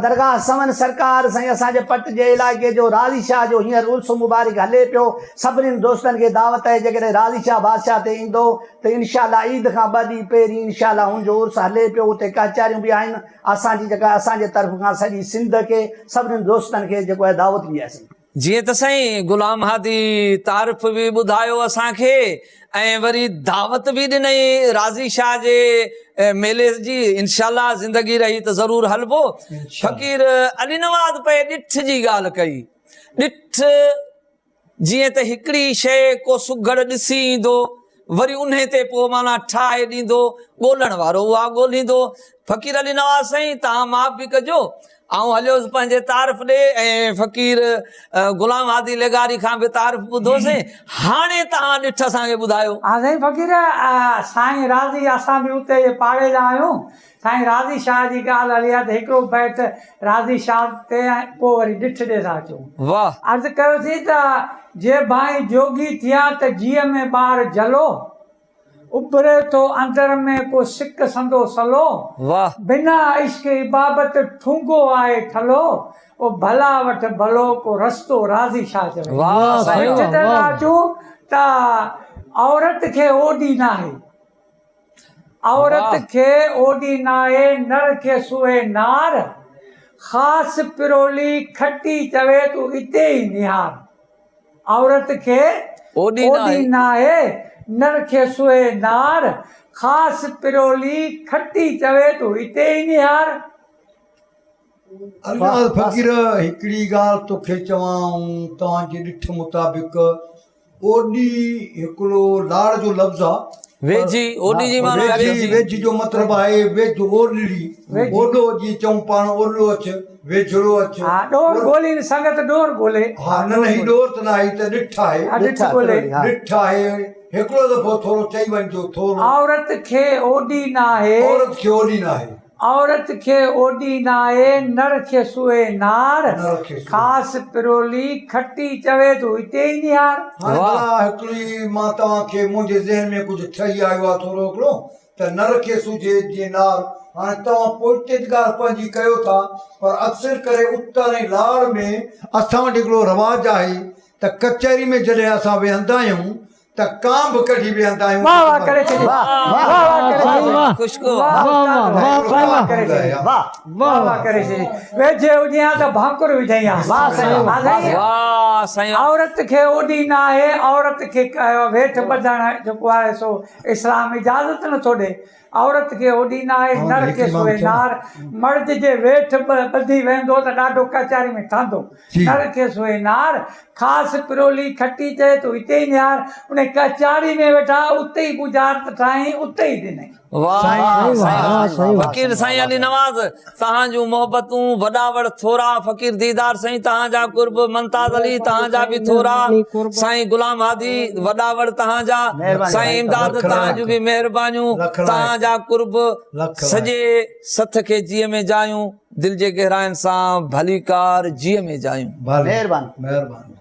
درگاهه سون سرڪار سائين اسان جي پٽ جي علائقي جو راضي شاهه جو هينئر عرس مبارڪ هلي پيو سڀنين دوستن کي دعوت آهي جيڪڏهن راضي شاهه بادشاهه تي ايندو ته انشاء الله عيد کان ٻه ڏينهن پهرين انشاء الله هن جو عرس هلي پيو اتي ڪچهريون به آهن اسان جي جيڪا اسان جي طرف کان سڄي سنڌ کي سڀنين دوستن کي جيڪو آهي دعوت به آهي سائين. جيئن ته سائين غلام هادي تعارف به ٻڌايو اسان کي ۽ وري دعوت به ڏنئي راضي شاهه جي ميلي جي انشاء الله زندگي رهي ته ضرور هلبو فقير علي نواز پئي ڏٺ جي ڳالهه ڪئي ڏٺ جيئن ته هڪڙي شيء ڪو سگهڙ ڏسي ايندو. وري انهي تي پوء معنيٰ ٺاهي ڏيندو، ڳولڻ وارو اها ڳوليندو. فقير علي نواز سائين توهان معاف به ڪجو، آئون هليس پنهنجي تعارف ڏي ۽ فقير غلام هادي لغاري کان به تعارف ٻڌوسين، هاڻي توهان ڏٺ اسان کي ٻڌايو. ها سائين فقير سائين راضي اسان به اتي جي پاڙي جا آهيون، سائين راضي شاهه جي ڳالهه هلي آهي ته هڪڙو بيت راضي شاهه تي ۽ پوء وري ڏٺ ڏي ٿا اچون. واهه. عرض ڪيوسين ته جي ڀانئين جوڳي ٿيان ته جيء ۾ ٻار جلو، اڀري ٿو اندر ۾ ڪو سڪ سندو سلو، واهه. بنا عشق عبابت ٺونگو آهي ٺلهو، او ڀلا وٺ ڀلو ڪو رستو راضي شاهه چوي. واهه سائين ڏٺ واهه. تي ٿا اچون ته عورت کي اوڏي ناهي. عورت کي اوڏي ناهي، نر کي سوهي نار، خاص پرولي کٽي چوي تون اتي ئي نهار. عورت کي اوڏي ناهي، نر کي سوهي نار، خاص پرولي کٽي چوي تون اتي ئي نهار. الناز فقير هڪڙي ڳالهه توکي چوان توهان جي ڏٺ مطابق اوڏي هڪڙو لاڙ جو لفظ آ. ويجهي، اوڏي جي معنيٰ ويجهي. ويجهي جو مطلب آهي ويجهو اوڏڙي، اوڏو جيئن چئون پاڻ اوڏڙو اچ، ويجهڙو اچ. ها ڏور ڳولين سنگت ڏور ڳولي. ها نه نه هي ڏور ته ناهي هي ته ڏٺ آهي. ها ڏٺ ڳولي. ڏٺ آهي هڪڙو دفعو ٿورو چئي وڃجو ٿورو. عورت کي اوڏي ناهي. عورت کي اوڏي ناهي. عورت کي اوڏي ناهي، نر کي سوئي نار، خاص پرولي کٽي چوي تون اتي ئي نهار. هاڻي ڀلا هڪڙي مان توهان کي منهنجي ذهن ۾ ڪجهه ٺهي آيو آهي ٿورو هڪڙو ته نر کي سجهي جيئن نار هاڻي توهان پوئتي ته ڳالهه پنهنجي ڪيو ٿا پر اڪثر ڪري اتر ۽ لاڙ ۾ اسان وٽ هڪڙو رواج آهي ته ڪچهري ۾ جڏهن اسان ويهندا آهيون ته ڪانڀ ڪڍي ويهندا آهيون. واه واه ڪري ڇڏي واه واه ڪري ڇڏي خشڪو واه استاد واه واه ڪري ڇڏي واه واه ڪري ڇڏي ويجهي هجين ها ته ڀاڪر وجهين ها واه سائين واه سائين عورت کي اوڏي ناهي عورت کي ويٺ ٻڌڻ جيڪو آهي سو اسلام اجازت نٿو ڏي عورت کي اوڏي ناهي، نر کي سوئي نار. مرد جي ويٺ ٻڌي ويندو ته ڏاڍو ڪچهري ۾ ٺهندو. نر کي سوئي نار، خاص پرولي کٽي چئي تون اتي ئي نهار. انهي ڪچهري ۾ ويٺا، اتي ئي ڳجهارت ٺاهيائين، اتي ئي ڏنائين. واھ سائين فقير سائين علي نواز تهان جون محبتون وڏا وڙ ٿورا فقير ديدار سائين تهان جا قرب ممتاز علي تهان جا به ٿورا سائين غلام هادي وڏا وڙ تهان جا سائين امداد تهان جون به مهربانيون تهان جا قرب سڄي سٿ کي جيء ۾ جايون دل جي گهراين سان ڀليڪار جيء ۾ جايون. مهرباني. مهرباني.